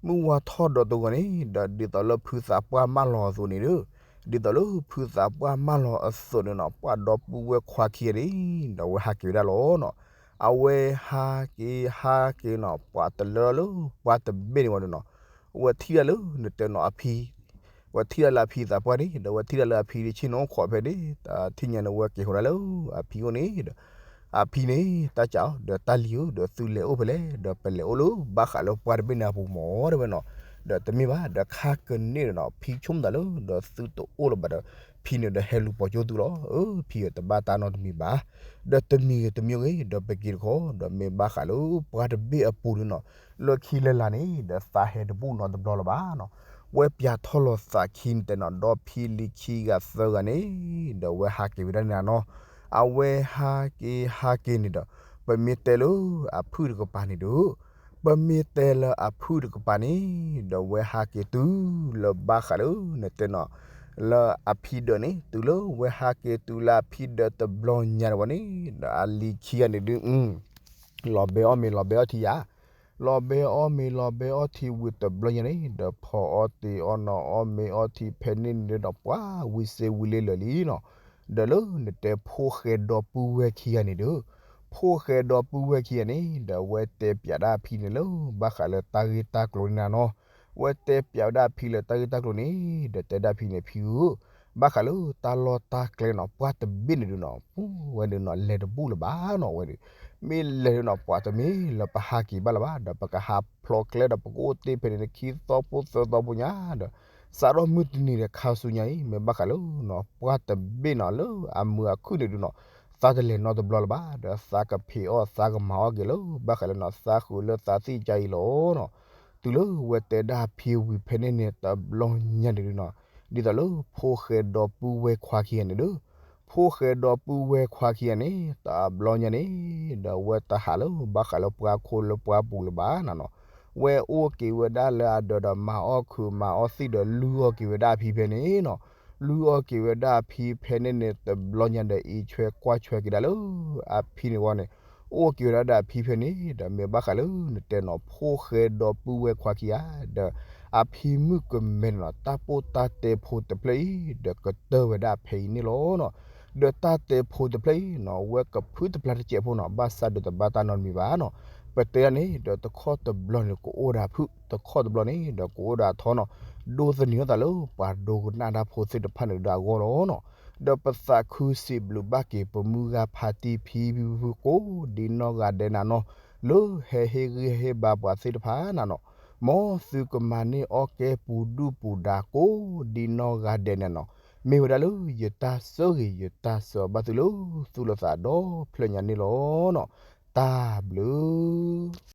မုၢ်ဝါထီၣ်ဒီးတဂီၤန့ၣ် ဒီးဒ်သိးလၢဖုသးပှၢ်မၢလီၤအသိးန့ၣ်ဒီး ဒ်သိးလၢဖုသးပှၢ်မၢလီၤအသိးန့ၣ်နီၤ ပှၤဒီပုၢ်ဝဲၢ်ခွါခံဂၤန့ၣ် ဒီးဝဲဟးက့ၤဝဲဒၣ်လီၤနီၤ. အဝဲဟးက့ၤဟးက့ၤနီၤ ပှၤတလၢလၢပှၢ်တဘ့ၣ်န့ၣ်ဝဲဒုးနီၤ ဝဲထံၣ်ဒၣ်လၢနတဲနီၤအဖံ ဝဲထံၣ်ဒၣ်လၢအဖံသးပှၢ်န့ၣ် ဒီးဝဲထံၣ်ဒၣ်လၢအဖံဒ်ဆ့ၣ်နီၤခိးဖဲန့ၣ် တၢ်ထံၣ်ညါန့ၣ်ဝဲက့ၤဃီၤဒၣ်လၢအဖံအိၣ်န့ၣ်ဒီး အဖံန့ၣ် တၢ်စံးအီၤ ဒီးတၢ်လံၤဧၢ ဒီးသုလဲၤအိၣ်ဖဲလဲၣ် ဒီးပလဲၤအိၣ်လၢဘၣ်ဃးလၢပှၢ်တဘ့ၣ်န့ၣ်အပူၤမၢ် တဲဝဲနီၤ. ဒီးတမ့ၢ်ဘၣ် ဒီးခါကန့ၣ်ဒီးနီၤ ဖံဆိကမိၣ်သးလၢ ဒီးသုတအိၣ်လၢၤဘၣ်ဒီး ဖံန့ၣ်ဒီးဟဲလူၤပိာ်ကၠိသုလီၤ. အၢ ဖံဧၢ တဘၣ်တၢ်နီတမံၤဘၣ် ဒီးတမံၤဂ့ၤတမံၤဂ့ၤ ဒီးပက့ၤတခီ ဒီးမ့ၢ်ဘၣ်ဃးလၢပှၢ်တဘ့ၣ်အပူၤန့ၣ်နီၤ လၢခံလၢလာ်န့ၣ် ဒီးသးဟဲတဘူၣ်နီတဘျီလၢၤဘၣ်နီၤ. ဝဲပျးထီၣ်လီၤသးခံန့ၣ်တဲနီၤ ဒီဖံလံၤခံဂၤသၢဂၤန့ၣ် ဒီးဝဲဟးက့ၤဝဲဒၣ်န့ၣ်နီၤ. အဝဲဟးက့ၤဟးက့ၤန့ၣ်ဒီး ပမ့ၢ်တဲလၢအဖုၣ်တကပၤန့ၣ်ဒီး ပမ့ၢ်တဲလၢအဖုၣ်တကပၤန့ၣ် ဒီးဝဲဟးက့ၤတုၤလၢဘၣ်ဃးလၢနတဲနီၤ လၢအဖံဒၢးန့ၣ် တုၤလၢဝဲဟးက့ၤတုၤလၢအဖံဒၢးတဘျီညါန့ၣ်ဝဲန့ၣ် ဒီးအလံၤခံဂၤန့ၣ်ဒုး လီၤဘဲအီၣ်မ့ၤလီၤဘဲအီထံယါ လီၤဘဲအီၣ်မ့ၤလီၤဘဲအီထံဝံၤတဘျီညါန့ၣ် ဒီးဖီအီၣ်တ့ၤအီၣ်နီၤအီၣ်မ့ၤအီထံဖဲန့ၣ်န့ၣ်ဒီး ပှၤဝံၤစ့ဝံၤလ့လၢာ်လံနီၤ. ဒီးလၢနတဲဖိၣ်ဃဲဒီပုၢ်ဝဲၢ်ခံဂၤန့ၣ်ဒီး ဖိၣ်ဃဲဒီပုၢ်ဝဲၢ်ခံဂၤန့ၣ် ဒီးဝဲတဲပျးဒၣ်အဖံန့ၣ်လၢ ဘၣ်ဃးလၢတၢ်ဂ့ၢ်တၢ်ကျိၤန့ၣ်နၤနီၤ. ဝဲတဲပျးဝဲဒၣ်အဖံလၢတၢ်ဂ့ၢ်တၢ်ကျိၤန့ၣ် ဒီးတဲဒၣ်ဖံန့ၣ် ဖံဧၢ ဘၣ်ဃးလၢတၢ်လီၢ်တၢ်ကျဲနီၤ ပှၢ်တဘ့ၣ်န့ၣ်ဒုးနီၤ ပူၤဝဲဒုးနီၤ လဲၤတဘူၣ်လၢၤဘၣ်နီၤ ဝဲဒုး မ့ၢ်လဲၤဒုးနီၤ ပှၤတမ့ၢ်လၢပဟးက့ၤဘၣ်လၢၤဘၣ် ဒီးပကဟးဖျိးကျဲဒီး ပကအိၣ်တ့ၢ်ဖဲန့ၣ် ခံသီဖိသၢသီဖိညါဒီး စးထီၣ်မုၢ်တနံၤဒီးခါဆူညါအံၤ မ့ၢ်ဘၣ်ဃးလၢနီၤ ပှၢ်တဘ့ၣ်နီၤ လၢအမုာ်အခုၣ်န့ၣ်ဒုးနီၤ သးတလဲၤနီတဘျီလၢၤဘၣ် ဒီးသးကဖံးအီၣ်သးကမၤအီၣ်က့ၤလၢ ဘၣ်ဃးလၢနီၤ သးဃုာ်လၢသးသ့ၣ်ကါအံၤလီၤနီၤ. တုၤလၢဝဲတဲဒၣ်ဖံဝံၤဖဲန့ၣ်န့ၣ် တဘျီညါန့ၣ်ဒုးနီၤ ဒ်သိးလၢဖိၣ်ဃဲဒီပုၢ်ဝဲၢ်ခွါခံဂၤန့ၣ်ဒီး ဖိၣ်ဃဲဒီပုၢ်ဝဲၢ်ခွါခံဂၤန့ၣ် တဘျီညါန့ၣ် ဒီးဝဲတဟးလၢဘၣ်ဃးလၢပှၢ်ခိၣ်လၢပှၢ်ပူၤလၢၤဘၣ်နီၤနီၤ. ဝဲအိၣ်က့ၤဝဲဒၣ်လၢအဒၢးဒီးမၤအီၣ်ခုးမၤအီၣ်သံၣ်ဒီး လုၢ်အီၣ်က့ၤဝဲဒၣ်အဖံဖဲန့ၣ်နီၤ. လုၢ်အီၣ်က့ၤဝဲဒၣ်အဖံဖဲန့ၣ်န့ၣ် တဘျီညါဒီး အံးဆွဲကွၢ်ဆွဲက့ၤဒၣ်လၢ အဖံန့ၣ်ဝဲန့ၣ် အိၣ်က့ၤဝဲဒၣ်ဒီးအဖံဖဲန့ၣ် ဒီးမ့ၢ်ဘၣ်ဃးလၢနတဲနီၤ ဖိၣ်ဃဲဒီပုၢ်ဝဲၢ်ခွါခံဂၤ ဒီးအဖံမုၣ်ကမဲန့ၣ်နီၤ တၢ်ပိၢ်တၢ်တဲဖိတဖျၢၣ်အံၤ ဒီးကတၢၢ်ဝဲဒၣ်ဖဲအံၤန့ၣ်လီၤနီၤ. ဒီးတၢ်တဲဖိတဖျၢၣ်အံၤနီၤ ဝဲကဖုတဖျါတစဲးဖိနီၤ ဘၣ်ဆၣ်ဒီးတဘၣ်တၢ်နီတမံၤဘၣ်နီၤ. ပတဲဒၣ်န့ၣ် ဒီးတခီတဘျီန့ၣ် ကအိၣ်ဒီးဖုၣ် တခီတဘျီန့ၣ် ဒီးကအိၣ်ဒီးထီနီၤ ဒိးသန့ၤအသးလၢပှၤဒိကနၣ်တၢ်ဖိသ့ၣ်တဖၣ်န့ၣ်ဒီးအဂီၢ်လီၤနီၤ. ဒီးပသးခုစံးဘျုးဘၣ်က့ၤ ပမုၢ်ဂၤဖါတံၢ်ဖံဖုဖုကိးဒ်နီၢ်ဂၤဒဲးနၤနီၤ လၢဟဲဟ့ၣ်ဂံၢ်ဟ့ၣ်ဘါပှၤသ့ၣ်တဖၣ်နၤနီၤ. မ်သုကမၤန့ၢ်အီၣ်ကဲပူၤဒုၣ်ပူၤဒါကိးဒ်နီၢ်ဂၤဒဲးနၤနီၤ မ့ၢ်ဝဲဒၣ်လၢယတၢ်ဆၢဂ့ၤ ယတၢ်ဆၢအဘၣ်သုလၢ သူၣ်လၢသးဒီဖျၢၣ်ညါန့ၣ်လီၤနီၤ. တၢ်ဘျုး